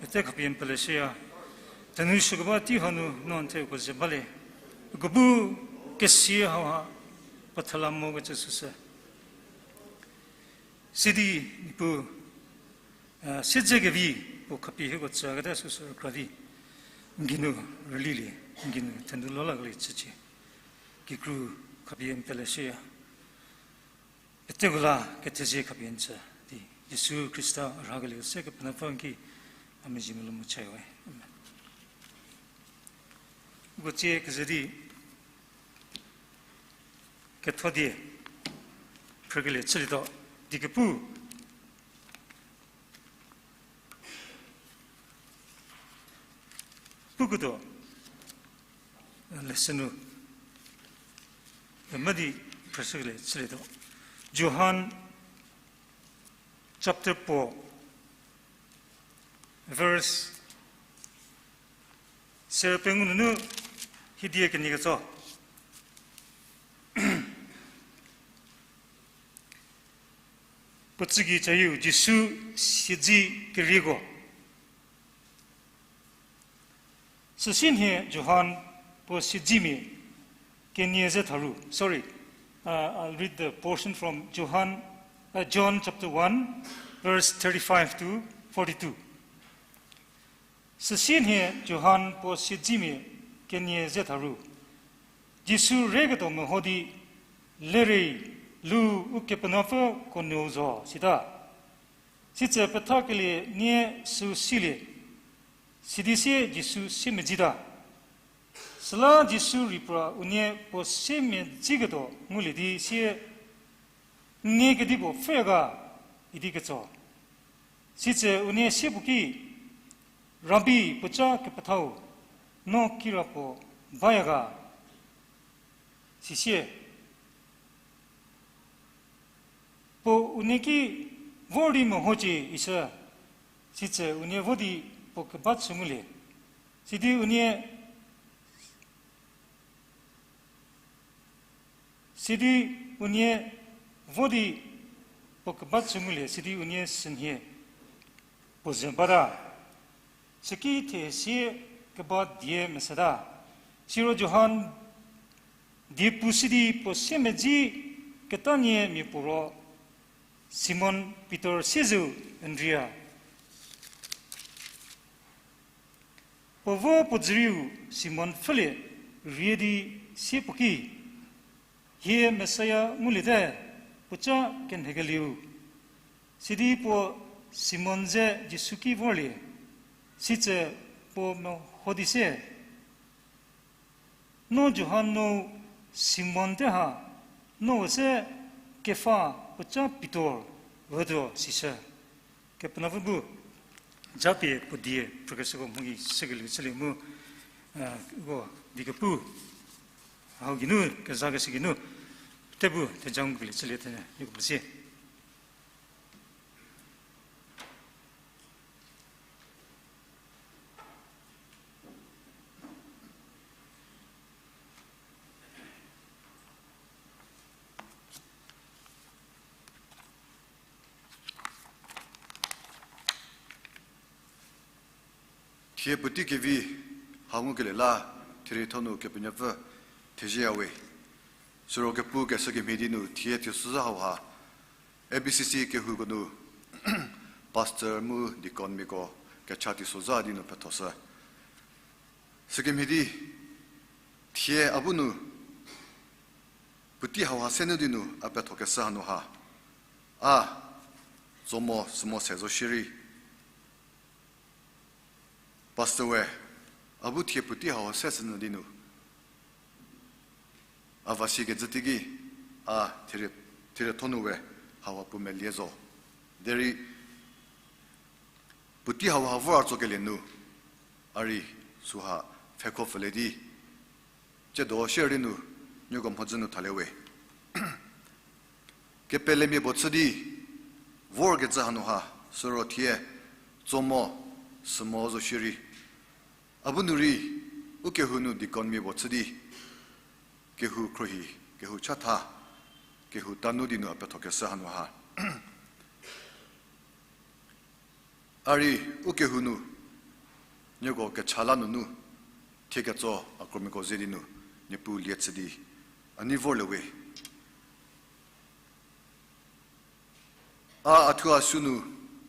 pete khapie n peleshüya. Thenu shükeba tei hanu no n the uko ze balie, uko bu kesia hauha pethala mo kecü süsü, sidi Niepuu, a, siedze kevi puo khapie hieko tsüketa süsü rükra di n geinu rülilie, n geinu thenu lo lakelie chücie. Kikru khapie n peleshüya. Peteko la kethezie khapie n tsü di, Jisu Khrista a rhakelieu se Kepenuopfü n ki, a mezhie melou mu chaya we. Amen. Uko tsie keze di ketho die phrükelie chülietuo, diekepu puketuo lesson nu, e, mha di phrüshükelie chülietuo. Johan chapter puo, verse se pengou nunu hiedie kenie ketso. Puo tsügei cayieu Jisu siedzi kerieko. Süsie nhie Johan puo siedzimia kenie ze tharu, sorry, Uh, I'll read the portion from Johan, uh, John chapter one, verse thirty-five to forty-two. Süsienhie Johan puo siedzemia kenie ze tharu, Jisu reketuo meho di, Lerei, lu Ukepenuopfü ko nuou zo, sita. Sitse pethakelie nie süu silie, sidi sie Jisu siemedzita. Süla Jisu rei pra unie puo siemedziketuo ngulie di sie, N nie kedipuo pfhüya ga? idi ketso. Sitse unie sie puo ki, Rabi, puoca kepethau, no kirapuo baya ga? Sisie puo unie ki, Vor di mehocie, isü. Sitse unie vo di puo keba chü ngulie. Sidi unie, sidi unie vo di puo keba chü ngulie, sidi unie sünhie puo ze bata. Süki thie sie keba die meseta. Siro Johan die pushü di puo siemedzi ketanie mia puo ro, Simon Pitor siezeu Andria. Puo vo puo dzürieu Simon pfhülie rie di sie puo ki, Hie Mesia nguliete, puoca kenhekelieu. Sidi puo Simon ze Jisu ki vorlie, sitse puo meho di sie, No Johan nu Simon te ha, no üse Kefa, puoca Pitor, ütuo sishü. Kepenuopfü bu japie puo die phrükeshüko mhogi sekelieu chülie mu, uko diekepu hau geinu kezakeshü geinu tebu theja ngukelie chülie thene nieko pezie. Thie puotei kevi hau ngukelie la, therietho nu Kepenuopfü thezieyawe. Siro kepu keshü kemhie di nu thie teisozha hauha, A B C C kehouko nu pastor mu deaconmiako kecha teisozha di nu pethoshü. Sükemhie di, thie a bu nu puotei hauha se nu di nu a pethokeshü hanu ha, a tso mo sü mo se zo shierei, pastor we, a bu thie puotei hauha se sünyü di nu a va si kecü teiki, a therie, therietho nu we hauha puo melie zo. Derei puotei hauha vor a tsokelie nu, a rei süha pfhekho pfülie di, tsiedo shierei nu, nieko mhodzü nu thalie we. Kepelemia puo chü di vorkecü hanu ha, süro thie tso mo sü mo zo shierei, a bu nu rei ukehou nu deaconmia puo chü di kehou khruohi, kehou chatha, kehou tanu di nu a pethokeshü hanu ha, a rei ukehou nu nieko kecha la nunu thie ketso a kromiako ze di nu Niepuu lie chü di a nei vorlie we. A, a thuo a sü nu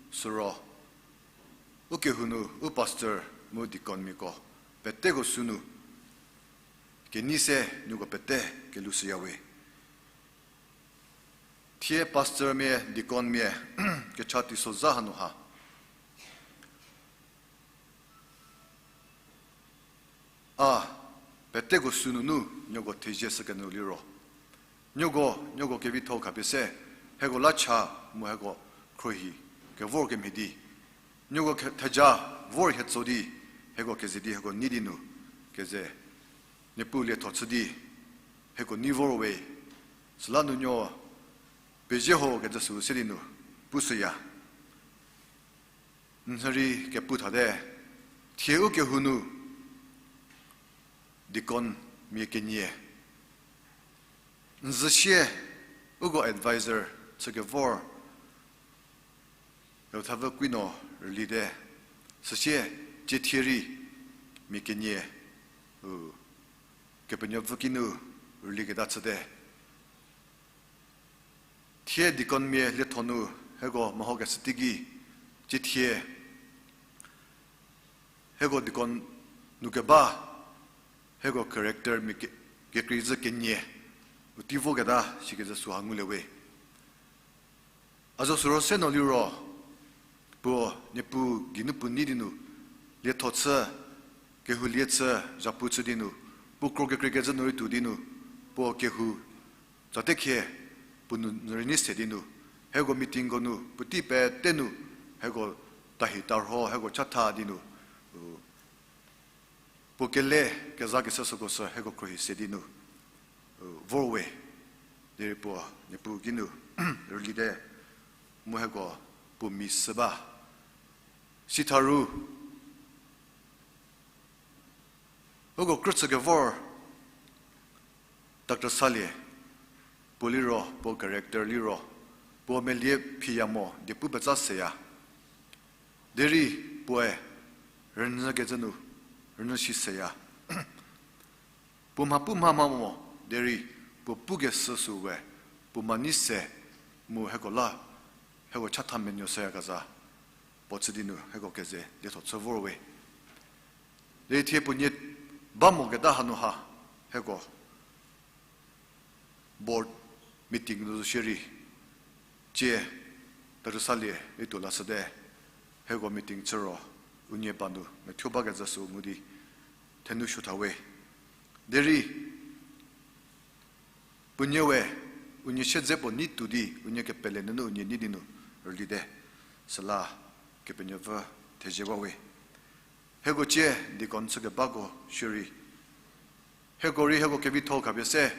süro ukehou nu u pastor mu deaconmiako peteko sü nu kenei se nieko pete kelushüyawe. Thie pastormia, deaconmia kecha teisozha hanu ha, a peteko sü nunu nieko thezie shükenyü liro, nieko, nieko kevitho khapie se hieko la cha mu hieko khruohi kevor kemhie di, nieko ke- theja vor hie tso di, hieko keze di hieko nei di nu keze Niepuu lietho chü di hieko nei vor we. Süla nunuo pezie ho kecü sü se di nu pushüya. N rei kepu thate, thie ukehou nu deaconmia kenie, n zhü sie uko advisor chükevor Euthavü Kuino rüliete, süsie tsiethie rei mia kenie, u, Kepenuopfü kinu rüliketa chüte. Thie deaconmia lietho nu hieko mehokeshü teiki, cie thie hieko deacon nu keba, hieko character mia ke-, kekreizhü kenie u tei voketa shikecü süha ngulie we. A zo süro se no liro, puo Niepuu geinu puo nei di nu, lietho chü, kehoulie chü, zhapu chü di nu, puo kro kekreikecü nu rei tuo di nu, puo kehou, tsate khie, puo nu nurei nei se di nu, hieko meetingko nu puotei pete nu, hieko tahi tarho, hieko chatha di nu, u, puo kele kezakeshü süko sü hieko khruohi se di nu, u, vor we, derei puo Niepuu geinu rülite, mu hieko puo mi sü ba. Sitharu, uko krüchü kevor Doctor Salie, puo liro, puo character liro, puo melie phiya mo, diepu petsa seya. Derei puoe rünyükecü nu, rünyü shi seya. Puo mha pu mha mha mo, derei puo pukeshü sü we, puo ma nei se, mu hieko la, hieko chatha menuo seyakezha, puo chü di nu hieko keze lietho chü vor we. Derei thie puo nie ba moketa hanu ha, hieko board meeting nu zo shierei, cie Doctor Salie rei tuo lashüte, hieko meeting chü ro, unie ba nu methuo bakecü sü ngu di, thenu suotha we. Derei, puo nie we, unie siedze puo nei tuo di, unie kepele nunu unie nei di nu rülite, süla Kepenuopfü thezie ba we. Hieko cie deacon chü kebako shierei, hieko rei hieko kevitho khapie se,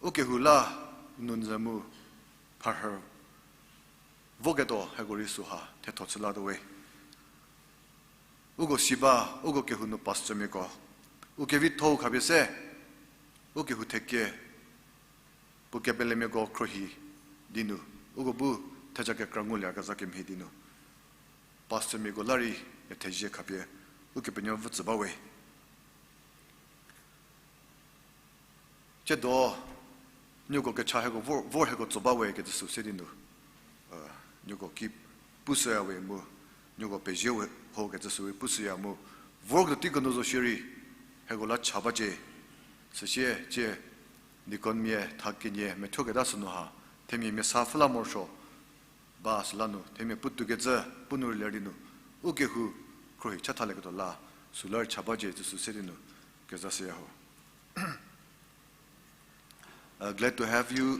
ukehou la nunzü mu pharhü voketuo hieko rei süha thetho chü latuo we. Uko si ba, uko kehou nu pastormiako, u kevitho-u khapie se, ukehou thekie, puo kepelemiako khruohi di nu, uko bu theja kekra ngulieyakezha kemhie di nu, pastormiako la rei thezie khapie Ukepenuopfü tsü ba we. Tsiedo, nieko kecha hieko vor, vor hieko tso ba we kecü sü se di nu, nieko ki pushüya we mu, nieko pezie we ho kecü sü rei pushüya mu, vorketuo teiko nu zo shierei, hieko la cha bacie, süsie cie, deaconmia tha kenie methuoketa sünu ha, themia mia sa pfhü la morosuo, ba süla nu themia putuokecü, pu nu rüler di nu, ukehou khruohi chathalieketuo la, süla rei cha bacie cü sü se di nu, kezashüya ho. Uh, glad to have you,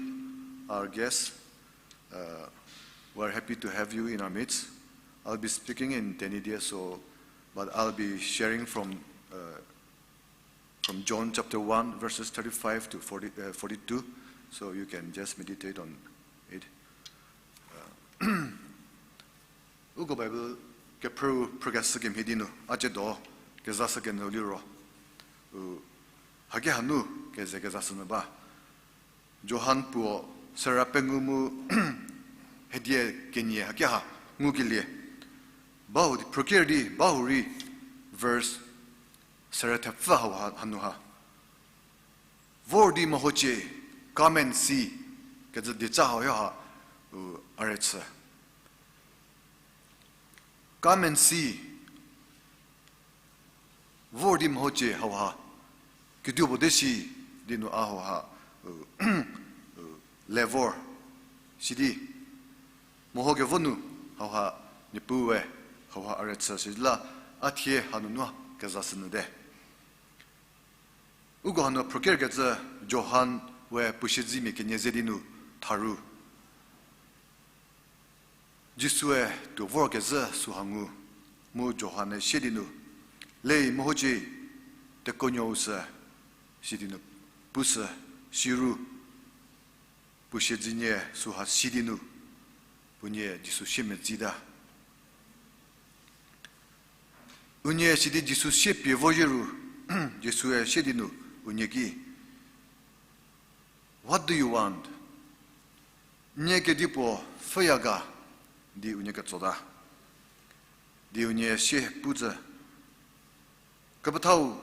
our guest. Uh, we're happy to have you in our midst. I'll be speaking in Tenyidie, so, but I'll be sharing from, uh, from John chapter one, verses thirty-five to forty, uh, forty-two. So you can just meditate on it. Uh, uko Bible kephrü phrükeshü kemhie di nu, a tsiedo kezashü kenyü liro, u, haki hanu keze kezashünyü ba. Johan puo sera pengou mu hedie kenie haki ha ngukelie. Ba hu di phrüker di, ba hu rei verse sera thepfü hau ha, hanu ha. Vor di mehocie, come and see, kecü dieca hau ha, u, a rei chü. Come and see. Vor di mehocie hau ha. Kedipuo de shi di nu a hau ha, u, u, le vor. Sidi meho kevo nu hau ha, Niepuue hau ha a rei chü sidi la, a thie hanunu kezashünyü te. Uko hanu phrükerkecü Johan we puo siedzemia kenie ze di nu tharu. Jisue tuo vorkezhü süha ngu, mu Johan-e sie di nu, le mehocie, tekuonuou sü, sidi nu pushü, siru, puo siedzemia süha si di nu, unie Jisu siemedzita. Unie sidi Jisu sie pie vo zhie ru, Jisue sie di nu, unie ki, What do you want? Nie kedipuo pfhüya ga, di unie ketsota. Di unie sie pu zhü, Kepethau,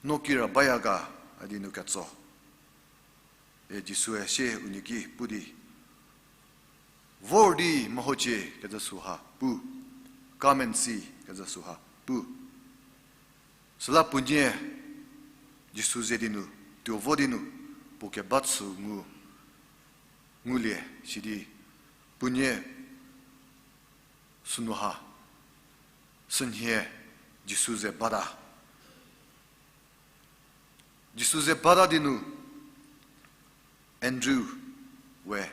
no kira baya ga, a di nu ketso. Jisue sie unie ki pu di, vor di mehocie kecü süha pu, come and see kecü süha pu. Süla puonie Jisu ze di nu, tuo vo di nu, puo keba chü ngu, ngulie sidi, puonie sünu ha, sünhie Jisu ze bata. Jisu ze bata di nu, Andrew we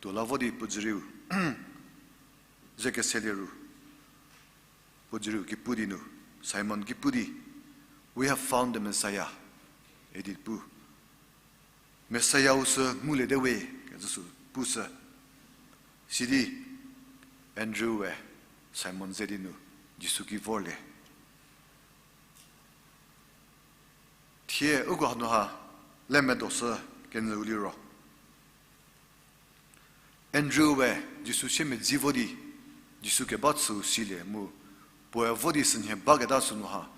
tuo la vo di puo dzürieu ze keselie ru, puo dzürieu ki pu di nu, Simon ki pu di, We have found the Messiah, idi pu. Messiah-u sü nguliete we, kecü sü pushü. Sidi Andrew-e Simon ze di nu Jisu ki vorlie. Thie uko hanu ha le medo sü kenyüu liro, Andrew-e Jisu sie medzi vo di, Jisu keba chüu silie mu, puoe vo di sünhie baketa sünu ha,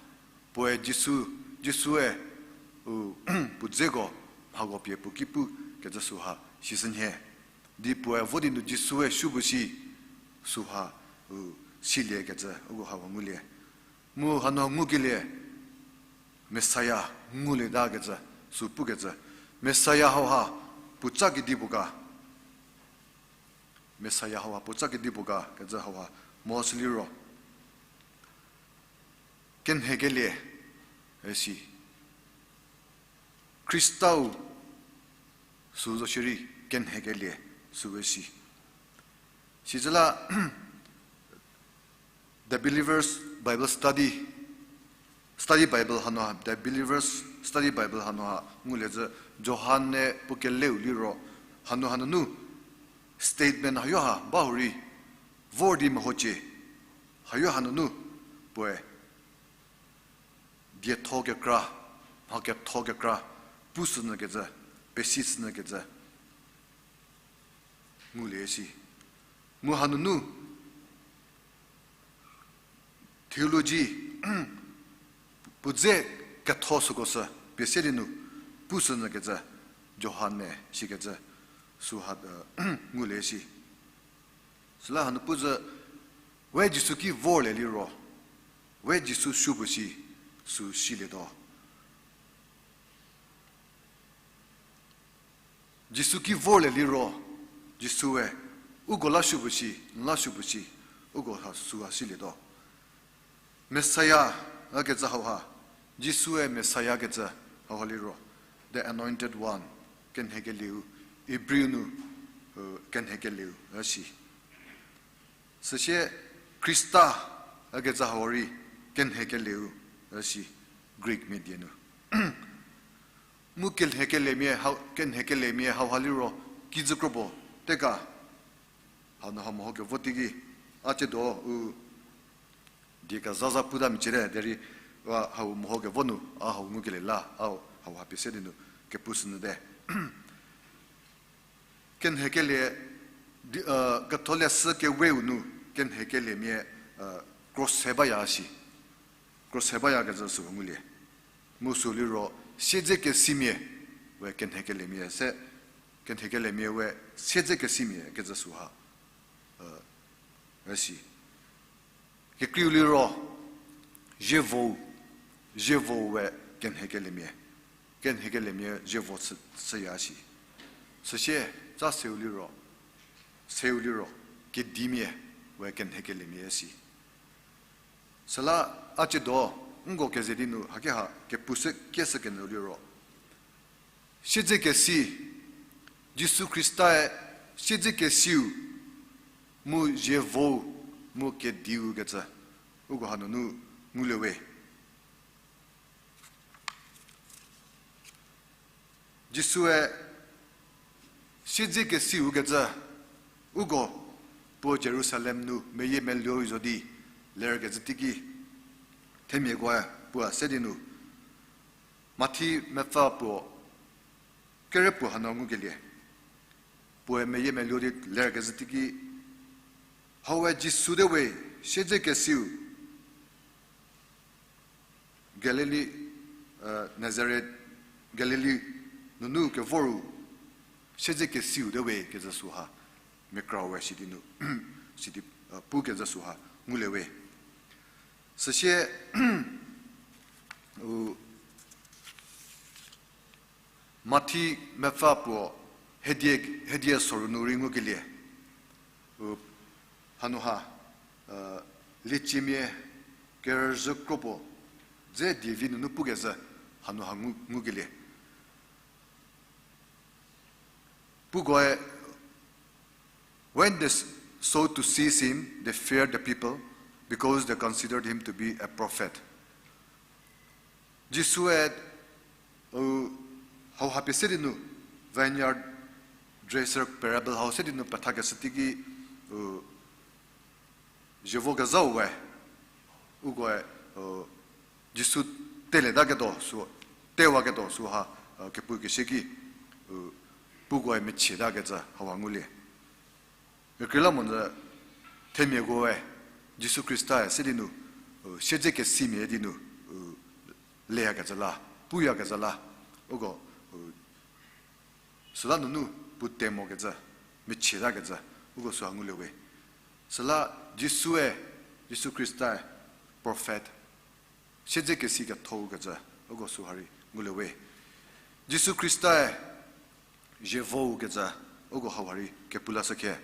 puoe Jisu, Jisu-e, u, puo dzeko mhako pie puo ki pu kecü süha si sünhie. Di puoe vo di nu Jisu-e supuo si süha, u, silie kecü uko hau ngulie. Mu hanu ngukelie, Messiah ngulieta kecü, sü pukecü. Messiah hauha puoca kedipuo ga. Messiah hauha puoca kedipuo ga kecü hauha mo sü liro, kenhekelie, e si. Khristau sü zo shierei kenhekelie süu si. Sizüla, The Believer's Bible Study, Study Bible hanu ha, The Believer's Study Bible hanu ha ngulie zü, Johan-e puo keleu liro, hanu hanunu statement hayo ha ba hurei, vor di mehocie, hayo hanunu puoe dietho kekra, mha ketho kekra, pushünyü kecü, pesishünyü kecü ngulie si. Mu hanunu theology puo dze ketho süko sü pie se di nu pushünyü kecü Johan-e sikecü süha, e, ngulie si. Süla hanu pu zü, we Jisu ki vorlie liro, we Jisu supuo si, sü silietuo. Jisu ki vorlie liro, Jisu-e uko la supuo si, n la supuo si, uko ha süha silietuo. Messiah ükecü hauha, Jisu-e Messiah kecü hauha liro, the Anointed One, kenhekelieu, Hebrew nu, e, kenhekelieu üsi. Süsie Khrista ükecü hau rei kenhekelieu üsi, Greek mia die nu. Mu kenhekeliemia hau, kenhekeliemia hauha liro, kijü kropuo teka, hanu ha meho kevo teiki, a ciedo u die kezaza puta micüte derei, a hau meho kevo nu a hau ngukelie la, a hau ha pie se di nu kepushünyüte. Kenhekelie, di, e, ketholeshü keweu nu kenhekeliemia, e, krus se baya si. Krus se bayakecü sü ngulie. Mu sü liro, siedzekesimia we kenhekeliemia se, kenhekeliemia we siedzekesimia kecü süha, e, üsi. Kekreiu liro, zievo, zievo we kenhekeliemia, kenhekeliemia zievo chü, chüya si. Süsie, ca seu liro, seu liro, kedimia we kenhekeliemia si. Süla a ciedo, nko keze di nu hakeha kepushü kieshü kenyü liro, siedzekesi, Jisu Khrista-e siedzekesiu, mu zievou, mu kediu kecü, uko hanunu ngulie we. Jisue siedzekesiu kecü, uko puo Jerusalem nu meyiemeluo zo di lerkezhü teiki, themiakoe puo se di nu, Mathi mepfü puo, kerepuo hanu ngukelie, puoe meyiemeluo di lerkezhü teiki, hau we Jisu te we siedzekesiu, Galili, e, Nazaret, Galili nunu kevoru, siedze kesiu te we kecü süha, mia krau we sidi nu, sidi, pukecü süha ngulie we. Süsie, u, Mathi mepfü puo, hedi, hedi soru nu rei ngukelie. U, hanu ha, lieciemia kerüzhü kro puo, dze dievi nunu pukecü hanu ha ngu, ngukelie. Pukoe, when they s-, sought to seize him, they feared the people, because they considered him to be a prophet. Jisue, u, hauha pie se di nu, vineyard dresser parable hau se di nu pethakeshü teiki, u, zievo kezhau we, ukoe, u, Jisu teletaketuo sü, tewaketuo süha, u, kepukeshü ki, u, pukoe mechietakecü hauha ngulie. Kekreilamonyü themiakoe Jisu Khrista-e se di nu, u, siedze kesimia di nu, u, leyakecü la, puyakecü la, uko, u, süla nunu puo te mokecü, mechietakecü, uko süha ngulie we. Süla Jisue, Jisu Khrista-e prophet, siedze kesi ketho kecü, uko süha rei ngulie we. Jisu Khrista-e zievo kecü, uko hauha rei kepu lashü khe.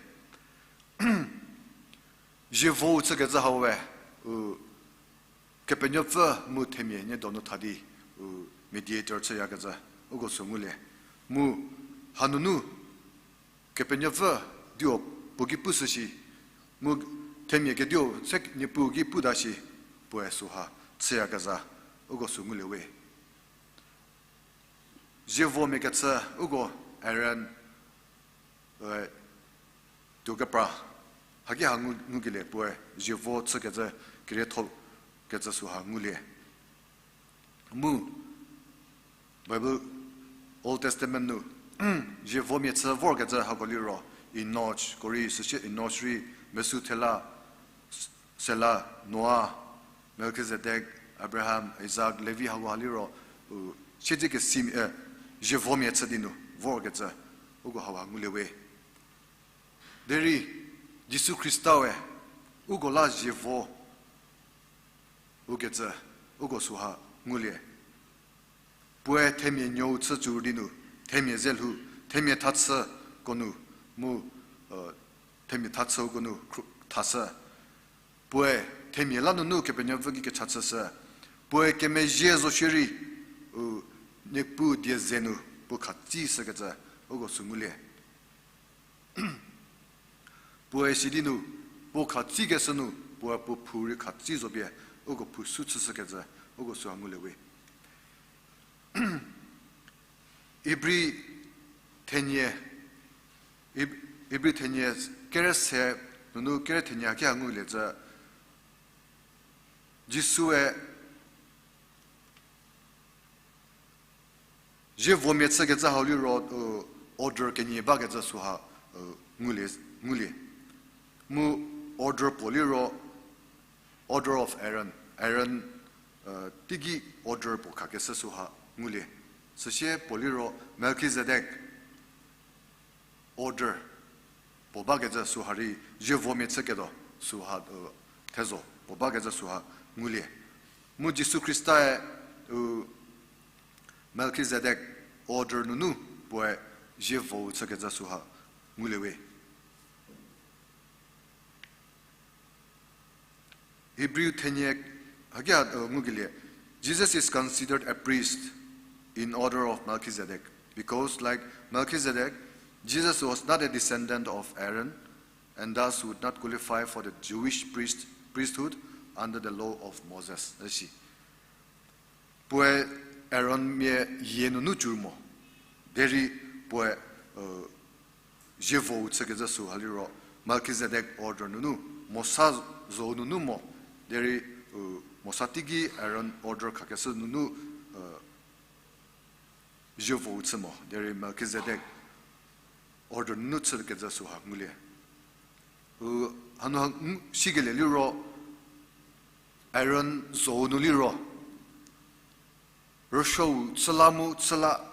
Zievo chükecü hau we, u, Kepenuopfü mu themia nie donu tha di, u, mediator chüyakecü, uko sü ngulie. Mu hanunu Kepenuopfü dio puo ki pushü shi, mu themia kediu se Niepuu ki puta shi, puoe süha chüyakezha, uko sü ngulie we. Zievomia kechü uko Aaron, e, tuo kepra. Haki ha ngu, ngukelie puoe zievo chükecü, kerietho kecü süha ngulie. Mu Bible Old Testament nu zievomia chü vorkecü hako liro Enosh, ko rei süsie Enosh rei Methusela, Sela, Noa, Melkizedek, Abraham, Isak, Levi hako ha liro, u, siedzekesi, e, zievomia chü di nu vorkecü uko hauha ngulie we. Derei Jisu Khrista we uko la zievo ukecü uko süha ngulie. Puoe themia nuou chü cü di nu, themia ze lhou, themia thachüko nu, mu, e, themia thachüko nu khru-, thashü. Puoe themia la nunu Kepenuopfü ki kecha chüshü. Puoe kemezhie zo shierei, u, Niepuu die ze nu puo khatsishükecü uko sü ngulie. Puoe sidi nu, puo khatsikeshü nu, puoe puo phou rei khatsi zo pie, uko phou sü chüshükecü uko süha ngulie we. Ibri thenie, Ib-, Ibri thenie kere se nunu kere thenie haki ha ngulie cü, Jisue zievomia chükecü hau liro, u, order kenie bakecü süha, u, ngulie, ngulie. Mu order puo liro, Order of Aaron. Aaron, e, teiki order puo khakeshü süha ngulie. Süsie puo liro Melchizedek order puo bakecü süha rei zievomia chüketuo süha, e, thezo puo bakecü süha ngulie. Mu Jisu Khrista-e, u, Melchizedek order nunu puoe zievou chükecü süha ngulie we. Hebrew thenie haki ha, e, ngukelie, Jesus is considered a priest in order of Melchizedek, because, like Melchizedek, Jesus was not a descendant of Aaron, and thus would not qualify for the Jewish priest, priesthood under the law of Moses. Isi. Puoe Aaron mia yie nunu cü mo, derei puoe, e, zievou chükecü süha liro, Melchizedek order nunu, Mosa zhou nunu mo, derei, e, Mosa teiki Aaron order khakeshü nunu, e, zievou chü mo, derei Melchizedek order nunu chükecü süha ngulie. U, hanu ha, mm, sikelie liro, Aaron zhou nu liro, rüsuou chüla mu chüla,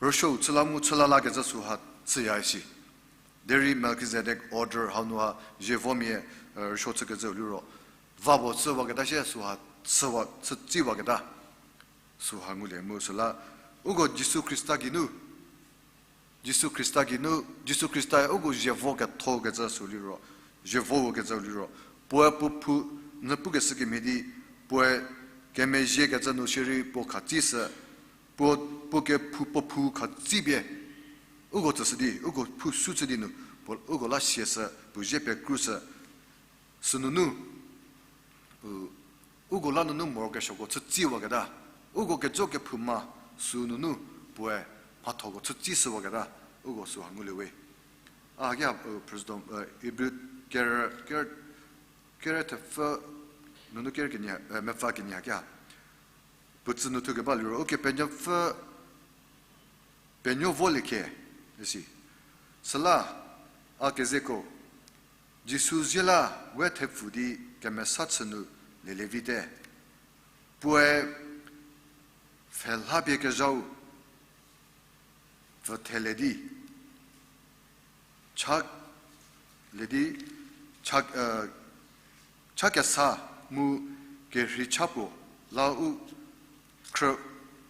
rüsuou chüla mu chüla lakecü süha chüya isi. Derei Melchizedek order hau nu ha zievomia, e, rüsuo chükecüu liro, va puo chüwaketa sie süha chüwa, chütsiwaketa süha ngulie mu süla, uko Jisu Khrista geinu, Jisu Khrista geinu, Jisu Khristae uko zievo kethokecü sü liro, zievo kecü liro, puoe puo phou, n pukeshü kemhie di, puoe kemezhiekecü nu shierei puo khatsishü, puo, puo kephou, puo phou khatsi pie, uko tsüshü di, uko phou sü chü di nu, puo uko la siashü, puo zie pekrushü, sünunu, u, uko la nunu morokesuoko chütsiwaketa, uko kejo kephouma sünunu puoe mhathoko chütsishüwaketa, uko süha ngulie we. A, hakia, u, President, e, Ibru ker, ker, kere thepfü nunu kere kenie, e, mepfü kenie hakia. Puo tsü nu thukeba liro, Ukepenuopfü penuo volie khe, isi. Süla, a kezeko, Jisu zie la we thepfu di kemesa chü nu lelievite. Puoe pfhelha pie kezhau pfüthelie di, cha lie di, cha, e, cha kesa mu kerhei cha puo la u khrü,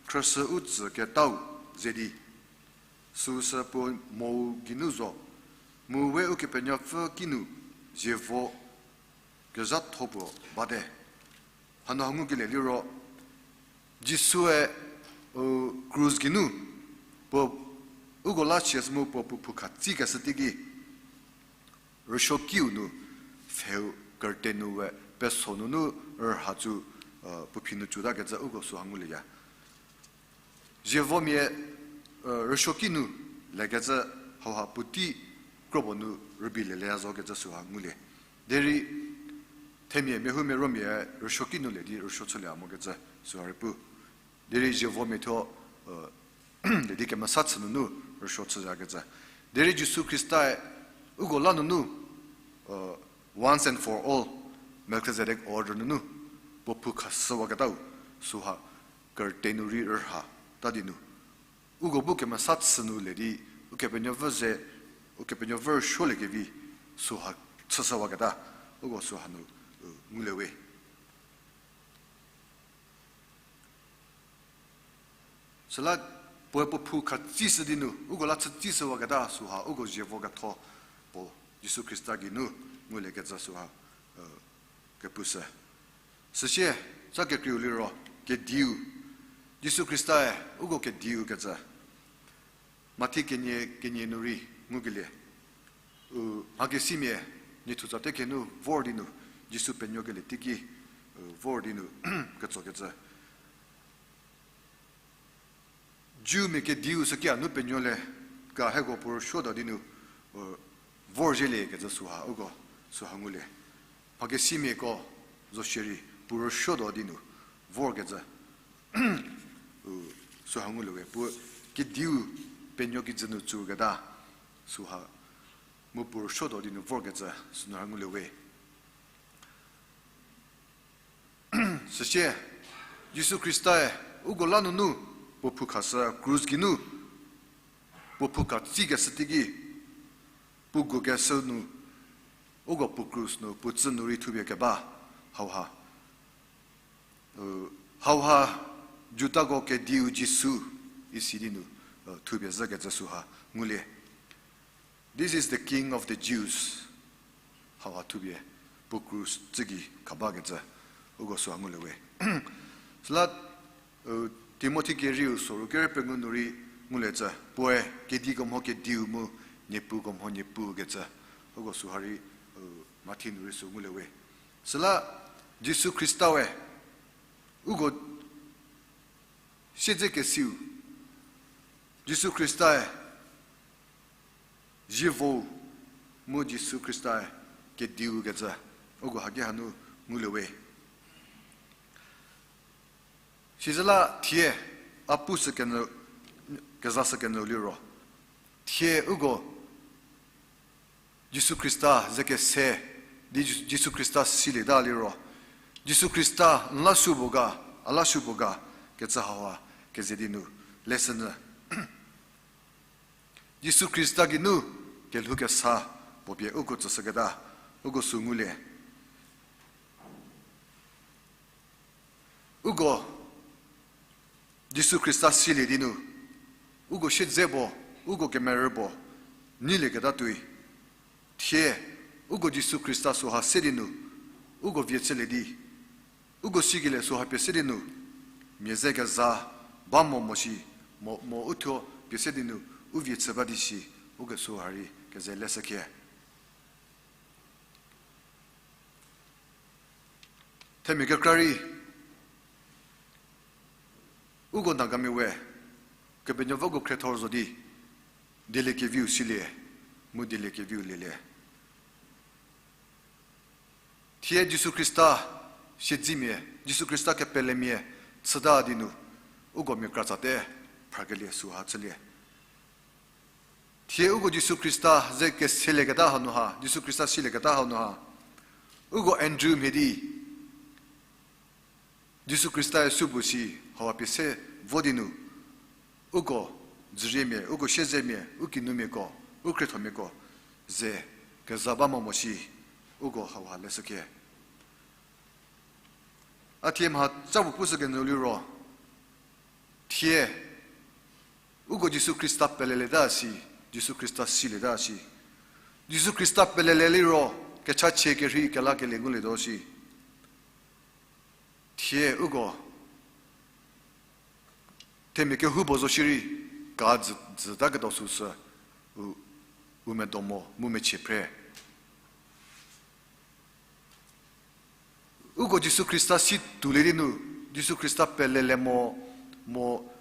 khrüshü u tsü ketau ze di, süusü puo mou geinu zo, mu we Ukepenuopfü kinu zievo kezhatho puo bate. Hanu ha ngukelie liro, Jisue, u, krus geinu, puo uko la siashü mu puo puo phou khatsikeshü teiki, rüsuokiu nu, pfheu curtain nu we peso nunu rüha tsu, e, puo phi nu tsutakecü uko süha ngulieya. Zievomia, e, rüsuoki nu lekecü hauha puotei kropuo nu rübei leleya zokecü süha ngulie. Derei themia mehumia romia rüsuoki nu le di rüsuo chülie mokecü süha rei pu. Derei zievomia thuo, e, le di kemesa chü nunu rüsuo chüzakecü. Derei Jisu Khristae uko la nunu, e, once and for all, Melchizedek order nunu puo phou khashüwaketau süha curtain nu rei rüha ta di nu, uko bu kemesa chü nu le di, Ukepenuopfü ze, Ukepenuopfü rüsuoliekevi süha chüshüwaketa, uko süha nu, e, ngulie we. Süla puoe puo phou khatsishü di nu, uko la chütsishüwaketa süha uko zievo ketho puo Jisu Khrista geinu nguliekecü süha, e, kepushü. Süsie, sa kekreiu liro, kediu, Jisu Khristae uko kediu kecü Mathi kenie, kenie nu rei ngukelie. U, mhakesimia, nie thutsa te kenu vor di nu, Jisu penuokelie teiki, u, vor di nu, ketsokecü. Jumia kediu süki a nu penuolie, ka hieko puo rüsuotuo di nu, u, vor zhielie kecü süha, uko süha ngulie. Mhakesimiako zo shierei puo rüsuotuo di nu vorkecü, u, süha ngulie we, puo kediu penuo kijü nu tsüketa, süha mu puo rüsuotuo di nu vorkecü sünu ha ngulie we. Süsie, Jisu Khristae uko la nunu puo phou khashü krus geinu, puo phou katsikeshü teiki, puo gukeshü nu, uko puo krus nu puo tsü nu rei thupie keba, hauha. U, hauha Judako kediu Jisu isi di nu, u, thupie zhükecü süha ngulie. This is the King of the Jews. Hauha thupie puo krus tsüki khabakecü, uko süha ngulie we. Süla, u, Timothi kerieu soru kere pengou nu rei ngulie tsü, puoe kediko mho kediu mu, niepuko mho niepu kecü, uko süha rei, u, Mathi nu rei sü ngulie we. Süla Jisu Khrista we, uko siedzekesiu, Jisu Khristae zievou mu Jisu Khristae kediu kecü, uko haki hanu ngulie we. Sizüla thie a pu sü kenyü, kezashü kenyü liro, thie uko Jisu Khrista ze kese di Ji-, Jisu Khrista silieta liro, Jisu Khrista n la supuo ga, a la supuo ga kecü hauha keze di nu lesson Jisu Khrista geinu kelhou kesa puo pie uko tsüshüketa, uko sü ngulie. Uko Jisu Khrista silie di nu, uko siedze puo, uko kemerü puo, neilie keta tuoi. Thie, uko Jisu Khrista süha se di nu, uko vie chülie di, uko sikelie süha pie se di nu, mia ze keza ba mo mo shi, mo, mo uthuo pie se di nu, u vie chü ba di shi, uko süha rei keze leshükhie. Themia kekra rei, uko Nagamia we, Kepenuopfü uko khriethor zo di, dieliekeviu silie, mu dieliekeviu lielie. Thie Jisu Khrista siedzimia, Jisu Khrista kepelemia chüta di nu, uko mia kratsate phrakelie süha chülie. Thie uko Jisu Khrista ze keselieketa hanu ha, Jisu Khrista silieketa hanu ha, uko Andrew mhie di, Jisu Khrista-e sü bu shi hauha pie se vo di nu, uko dzüriemia, uko siezemia, u kinumiako, u khriethomiako, ze keza ba mo mo shi, uko hauha leshükhie. A thie mha ca puo pushü kenyü liro, thie, uko Jisu Khrista pelelieta shi, Jisu Khrista silieta shi. Jisu Khrista pelelie liro, kechachie kerhei kelakelie ngulietuo shi. Thie uko themia kehoupuo zo shierei, ka dzü, dzütaketuo süsü, u, u medo mo, mu mechie phre. Uko Jisu Khrista si toulie di nu, Jisu Khrista pelelie mo, mo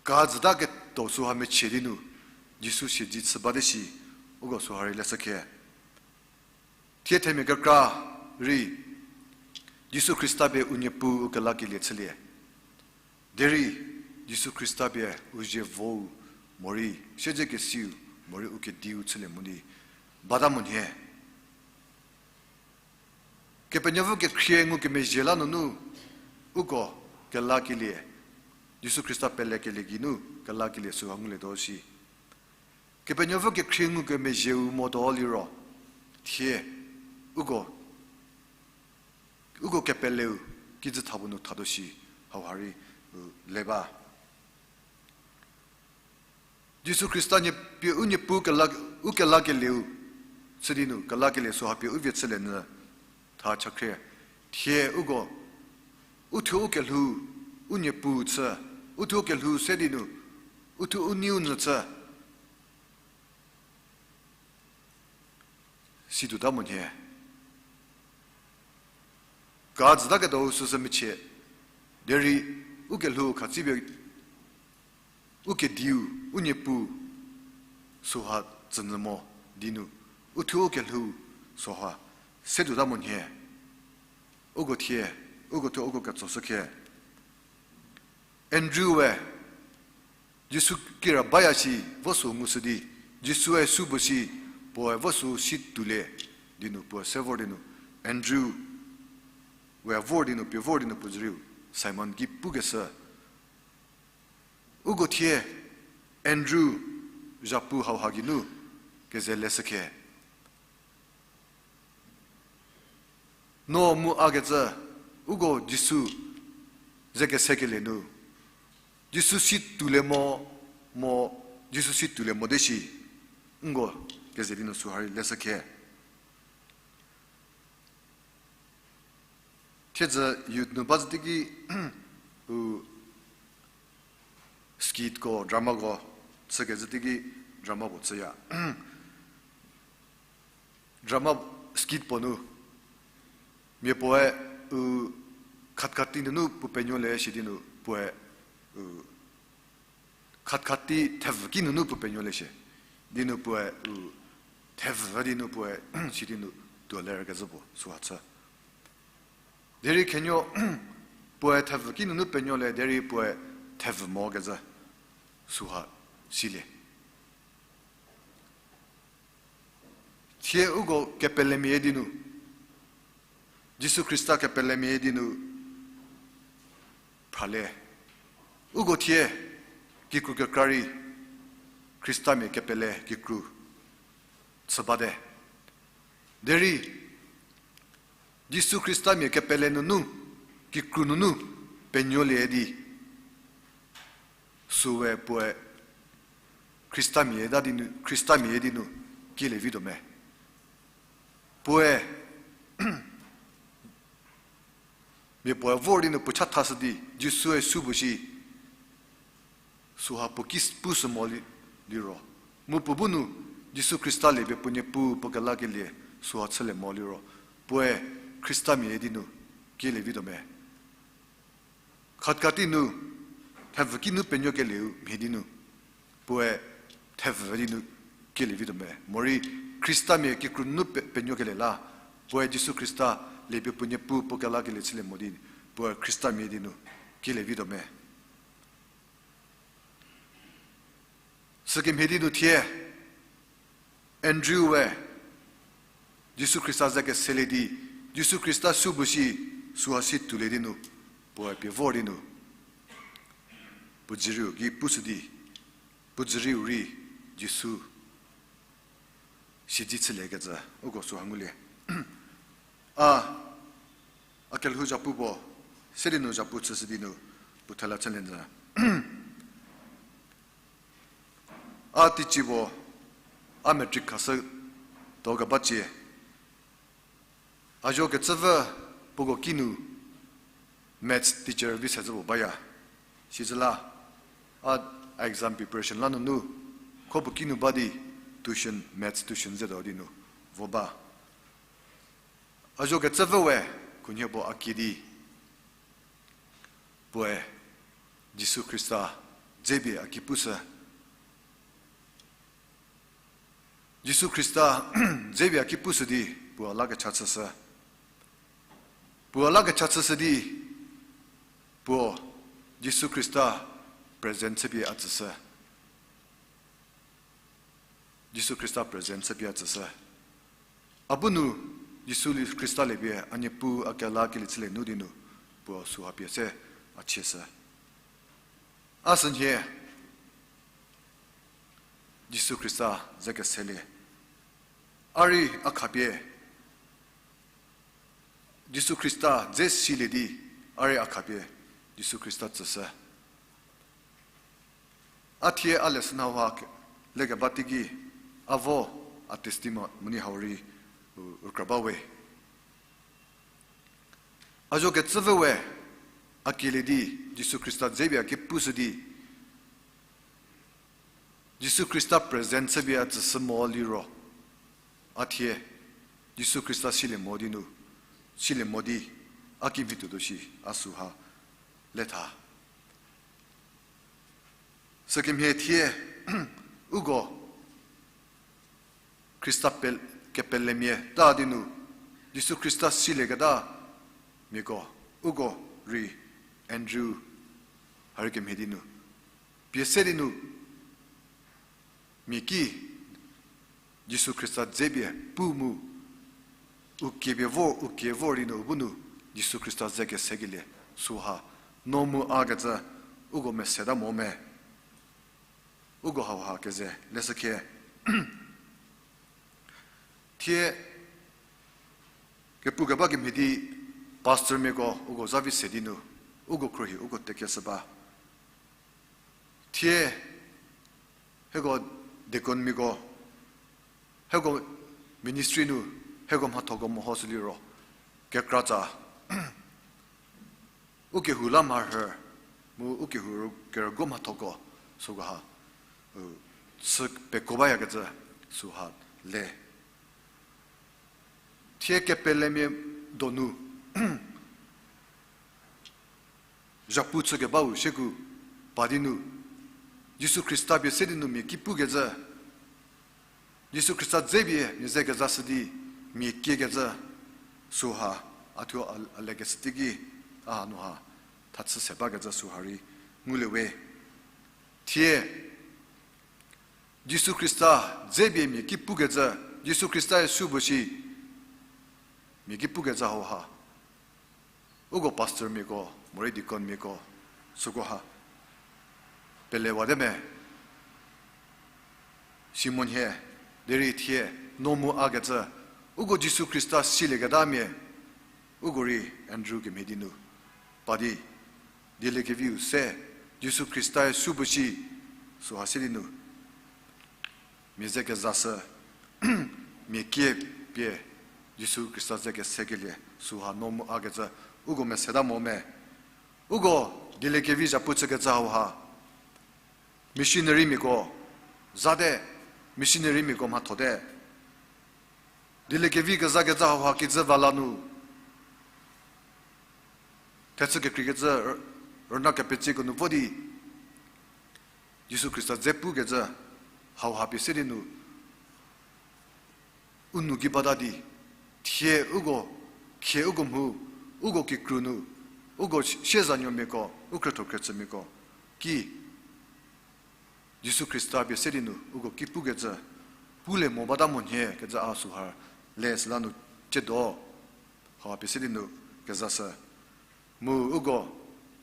ka dzütaketuo süha mechie di nu, Jisu siedzi chü bate shi, uko süha rei leshükhie. Thie themia kekra rei, Jisu Khrista pie u Niepuu u kelakelie chülie. Derei, Jisu Khrista pie u zievou, morei, siedzekesiu, morei u kediu chülie mo di, bata monhie. Kepenuopfü kekhrie ngukemezhie la nunu, uko kelakelie, Jisu Khrista pelekelie geinu kelakelie süha ngulietuo shi. Kepenuopfü kekhrie ngukemezhieu motuo liro, thie, uko, uko kepeleu, kijü thapuo nu thatuo shi, hauha rei, u, le ba. Jisu Khrista nie pie u Niepuu kela, u kelakelieu, chü di nu kelakelie süha pie u vie chülie nyü, tha chakhrie, thie uko, uthuo u kelhou, u Niepuu chü, uthuo u kelhou se di nu, uthuo u neiu nyü chü, situota monhie. Ka dzütaketuo süsü mechie, derei u kelhou khatsipie, u kediu, u Niepuu, süha tsünyü mo di nu, uthuo u kelhou, süha, se tuota monhie, uko thie, uko thuo uko ketsoshükhie. Andrew-e, Jisu kira baya shi, vo sü ngushü di, Jisue sü bu shi, puoe vo sü si toulie, di nu puo se vor di nu, Andrew, we vor di nu, pie vor di nu puo züriu, Simon gei pukeshü. Uko thie, Andrew, zhapu hauha geinu, keze leshükhie. No mu a kecü, uko Jisu ze kesekelie nu, Jisu si toulie mo, mo, Jisu si toulie mo de shi, nko keze di nu süha rei leshükhie. Thiedzü youth nu ba zü teiki, u, skitko, dramako, chükezhü teiki drama puo chüya. Drama skit puo nu, mia puoe, u, khatkhat tei nunu puo penuolie shi di nu puoe, u, khatkhat tei thevü ki nunu puo penuolie shi. Di nu puoe, u, thevü di nu puoe, shi di nu tuo lerkezhü puo süha chü. Derei khenuo, puoe thevü ki nunu penuolie, derei puoe thevü mo kezhü süha silie. Thie uko kepelemia di nu, Jisu Khrista kepelemia di nu, phralie. Uko thie, kikru kekra rei, Khristamia kepele kikru chü bate. Derei Jisu Khristamia kepele nunu, kikru nunu penuolie di, süwe puoe Khristamia ta di nu, Khristamia di nu kielie vituo me. Puoe mia puoe vor di nu puo chathashü di, Jisue sü bu shi, süha puo ki s-, pushü mo li-, liro. Mu puo bu nu Jisu Khrista lie pie puo Niepuu puo kelakelie süha chülie mo liro, puoe Khristamia di nu kielie vituo me. Khatkati nu, thevü ki nu penuokelieu mhie di nu, puoe thevü di nu kielie vituo me. Morei Khristamia kikru nu pe-, penuokelie la, puoe Jisu Khrista lie pie puo Niepuu puo kelakelie chülie mo di, puoe Khristamia di nu kielie vituo me. Sükemhie di nu thie, Andrew-e Jisu Khrista ze keselie di, Jisu Khrista sü bu shi, süha si tuolie di nu, puoe pie vor di nu, puo dzürieu ki pushü di, puo dzürieu rei Jisu siedze chüliekecü uko süha ngulie. A, a kelhou zhapu puo, se di nu zhapu chüshü di nu, puo thela chülie nyü. A teicie puo, a matric khashü tuo keba cie, a zho kecüvü puoko kinu maths teacher vi se zhü puo baya. Sizü la, a exam preparation la nunu, kho puo kinu ba di tuition, maths tuition ze tuo di nu vo ba. A zho kecüvü we, khunhie puo a kie di, puoe Jisu Khrista dze pie a ki pushü. Jisu Khrista dze pie a ki pushü di, puo la kecha chüshü. Puo la kecha chüshü di, puo Jisu Khrista present chüpie a tsüshü. Jisu Khrista present chüpie a tsüshü. A bu nu Jisu li-, Khrista lie pie a Niepuu a kelakelie chülie nu di nu, puo süha pie se a chieshü. A sünhie Jisu Khrista ze keselie. A rei a khapie Jisu Khrista dze silie di, a rei a khapie Jisu Khrista tsüshü. A thie a lesson hauha ke-, lekeba teiki, a vo a testimony hau rei u, u kra ba we. A zho kecüvü we, a kielie di, Jisu Khrista dze pie a ki pushü di, Jisu Khrista present chüpie a tsüshü mo liro, a thie Jisu Khrista silie mo di nu, silie mo di, a kimhie tuotuo shi, a süha le tha. Sükemhie thie, uko Khrista pel-, kepelemia ta di nu, Jisu Khrista silieketa miako, uko rei Andrew, hari kemhie di nu, pie se di nu, mia ki Jisu Khrista dze pie pu mu, u kie pie vor, u kie vor di nu, u bu nu Jisu Khrista ze kesekelie süha, no mu a kecü uko meseta mo me, uko hauha keze leshükhie. Thie kepukeba kemhie di pastormiako uko za vi se di nu, uko khruohi uko tekeshü ba. Thie hieko deaconmiako, hieko ministry nu, hieko mhathoko mehoshü liro, kekratsa, u kehou la mharhü, mu u kehou ro-, kerügo mhathoko, süko ha, u, chü peko bayakecü, süha le. Thie kepelemia donu, zhapu chükebau shieku pa di nu, Jisu Khrista pie se di nu mia ki pukecü, Jisu Khrista dze pie mia ze kezashü di mia kiekecü, süha, a thuo a, a lekeshü teiki, a hanu ha, thachü se bakecü süha rei ngulie we. Thie, Jisu Khrista dze pie mia ki pukecü, Jisu Khrista-e sü bu shi, mia ki pukecü hauha, uko pastormiako, morei deaconmiako, süko ha, pelewate me. Simonhie, derei thie, no mu a kecü, uko Jisu Khrista silieketamia, uko rei Andrew kemhie di nu, pa di, dieliekeviu se, Jisu Khristae supuo shi, süha se di nu, mia ze kezashü, mia kie pie, Jisu Khrista ze kesekelie, süha no mu a kecü, uko meseta mo me, uko, dieliekevi zhapu chükecü hauha, missionarymiako, zate, missionarymiako mhathote. Dieliekevi kezakecü hauha kijü va la nu. Thechü kekreikecü, rüna kepecieko nu vo di. Jisu Khrista dze pukecü hauha pie se di nu. U nou ki bata di, thie uko, khie uko mhu, uko kikru nu, uko siezanuomiako, u khrietho khriecümiako, ki, Jisu Khrista pie se di nu, uko ki pukecü, pulie mo bata mo nhie kecü a süha, le süla nu, ciedo, hauha pie se di nu, kezashü. Mu uko,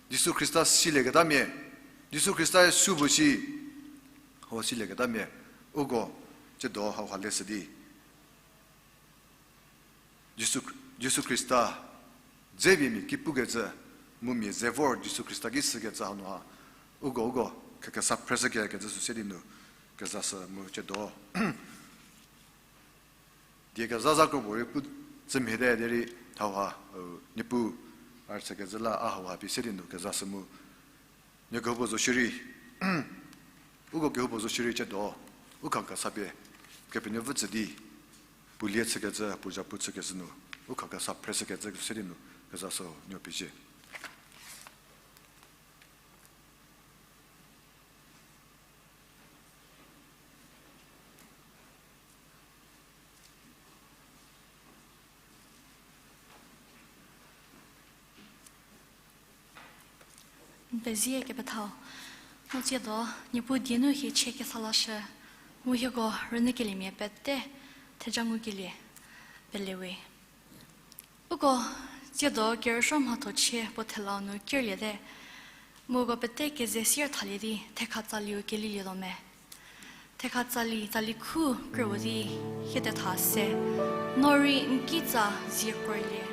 Jisu Khrista silieketamia, Jisu Khrista-e supuo shi, hau silieketamia, uko, ciedo hauha leshü di. Jisu, Jisu Khrista, dze pie mia ki pukecü, mu mia ze vor Jisu Khrista ki sükecü hanu ha, uko, uko, khekesa phreshükecü sü se di nu, kezashü mu ciedo. Die kezha za kropuorei pu tsümhiete derei hauha, Niepuu, a rüchükecü la a hauha pie se di nu kezashü mu. Nie kehoupuo zo shierei, uko kehoupuo zo shierei ciedo, u khakesa pie, Kepenuopfü tsü di, pulie chükecü, puo zhapu chükecü nu, u khakesa phreshükecü se di nu, kezashü nuo pie zie. N pezie kepethau. No tsiedo, Niepuu die nu hie chie kesa lashü, mu hieko rünyükeliemia pete theja ngukelie pelewe. Uko tsiedo kerüsuo mhatho chie puo thelau nu kirliete, mu uko pete keze sier thalie di thekha tsaliu kelilietuo me. Thekha tsali, tsali khu krüu di hie tetha se, no rei n kitsa zie krolie.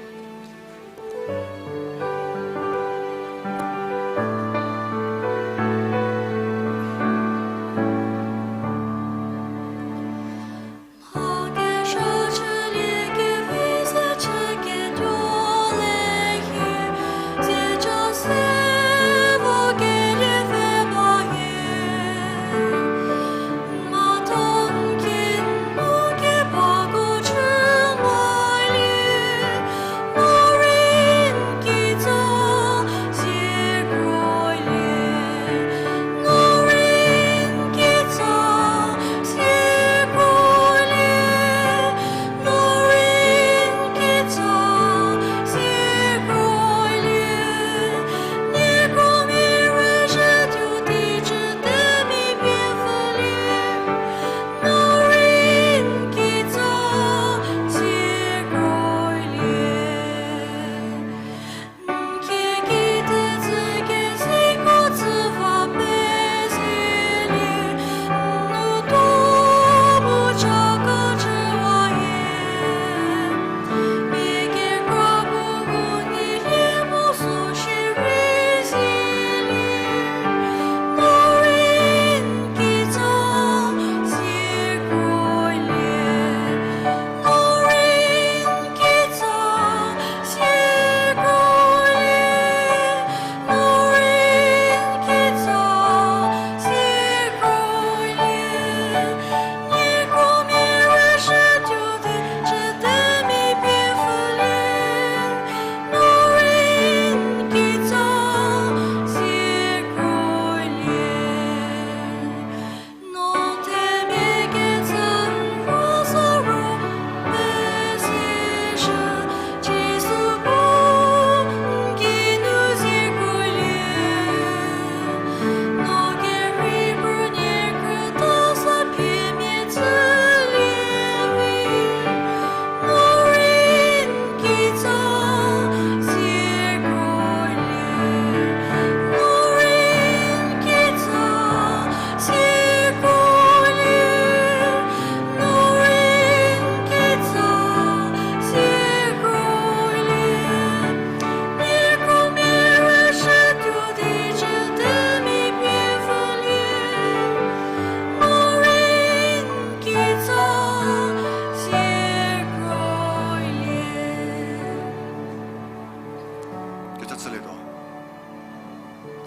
chülietuo.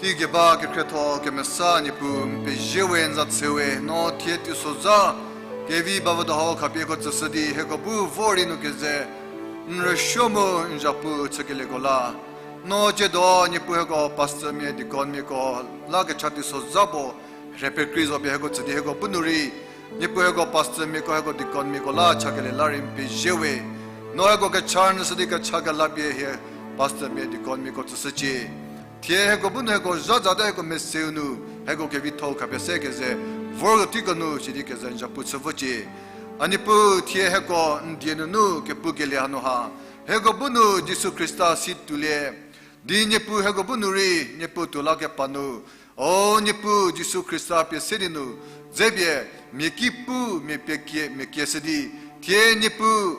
Teigei ba kekhrietho kemesa Niepuu, n pezie we, n za tse we, no thie teisozha kevi bavü doha khapie hieko tsüshü di hieko bu vor rei nu keze n rüsuo mu n zhapu chükelieko la, no tsiedo Niepuu hieko pastormia, deaconmiako la kecha teisozha puo rhepekri zo pie hieko tsü di hieko bu nu rei Niepuu hieko pastormiako, hieko deaconmiako la chakelie la rei n pezie we. No hieko kecha nyüshü di kecha kela pie hie pastormia, deaconmiako tsüshücie. Thie hieko bu nu hieko zha zate hieko meseu nu hieko kevitho-u khapie se keze vorketiko nu sidi keze n zhapu chü vocie. A Niepuu, thie hieko n die nunu kepukelie hanu ha hieko bu nu Jisu Khrista si tuolie di Niepuu hieko bu nu rei Niepuu tuo la kepa nu, o Niepuu Jisu Khrista pie se di nu dze pie mia ki pu, mia pie kie, mia kieshü di thie Niepuu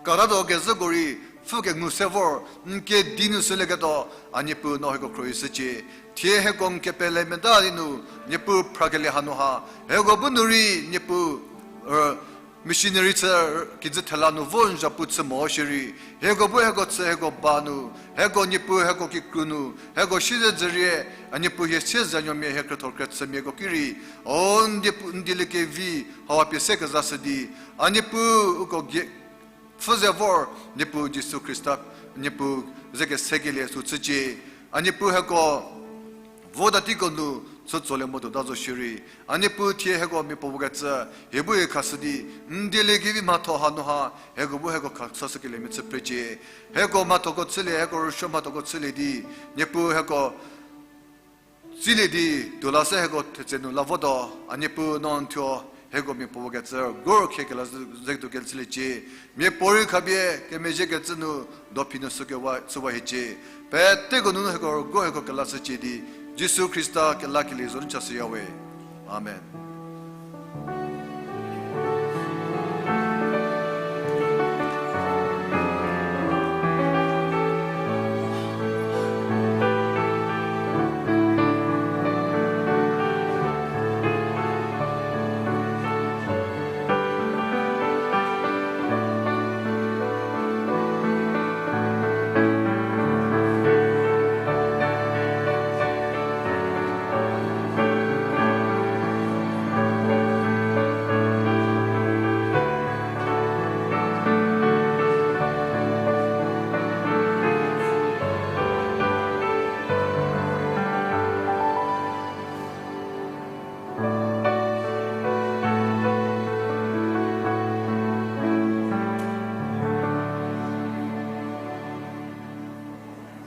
katatuo kezhüko rei pfhü kengu se vor n kedi nu shülieketuo, a Niepuu no hieko khruohishücie. Thie hieko n kepele meta di nu Niepuu phrakelie hanu ha hieko bu nu rei Niepuu missionary chü kijü thela nu vo n zhapu chü mo shierei hieko bu hieko chü hieko ba nu, hieko Niepuu hieko kikru nu hieko siezedzürie, a Niepuu hie siezanuomia, hie khrietho khriechümiako ki rei, o n die, n dieliekevi hau pie se kezashü di, a Niepuu uko pfhü ze vor Niepuu Jisu Khrista, Niepuu ze kesekelie sü chücie. A Niepuu hieko votatiko nu chü tsolie motuota zo shierei, a Niepuu thie hieko mia puopuo kecü hie bu hie khashü di n dieliekevi mhatho hanu ha hieko bu hieko khashükeliemia chü precie. Hieko mhathoko chülie, hieko rüsuo mhathoko chülie di Niepuu hieko tsilie di tuo la se hieko thetse nu la votuo, a Niepuu no n thuo hieko mia puopuo kecü gur khie kela ze, ze tuo kecü chüliecie. Mia puorei khapie kemezhie kecü nu dophi nu sükewa chüwa hiecie. Peteko nunu hieko rüguo hieko kelashücie di Jisu Khrista kelakelie zo nu chashüya we. Amen.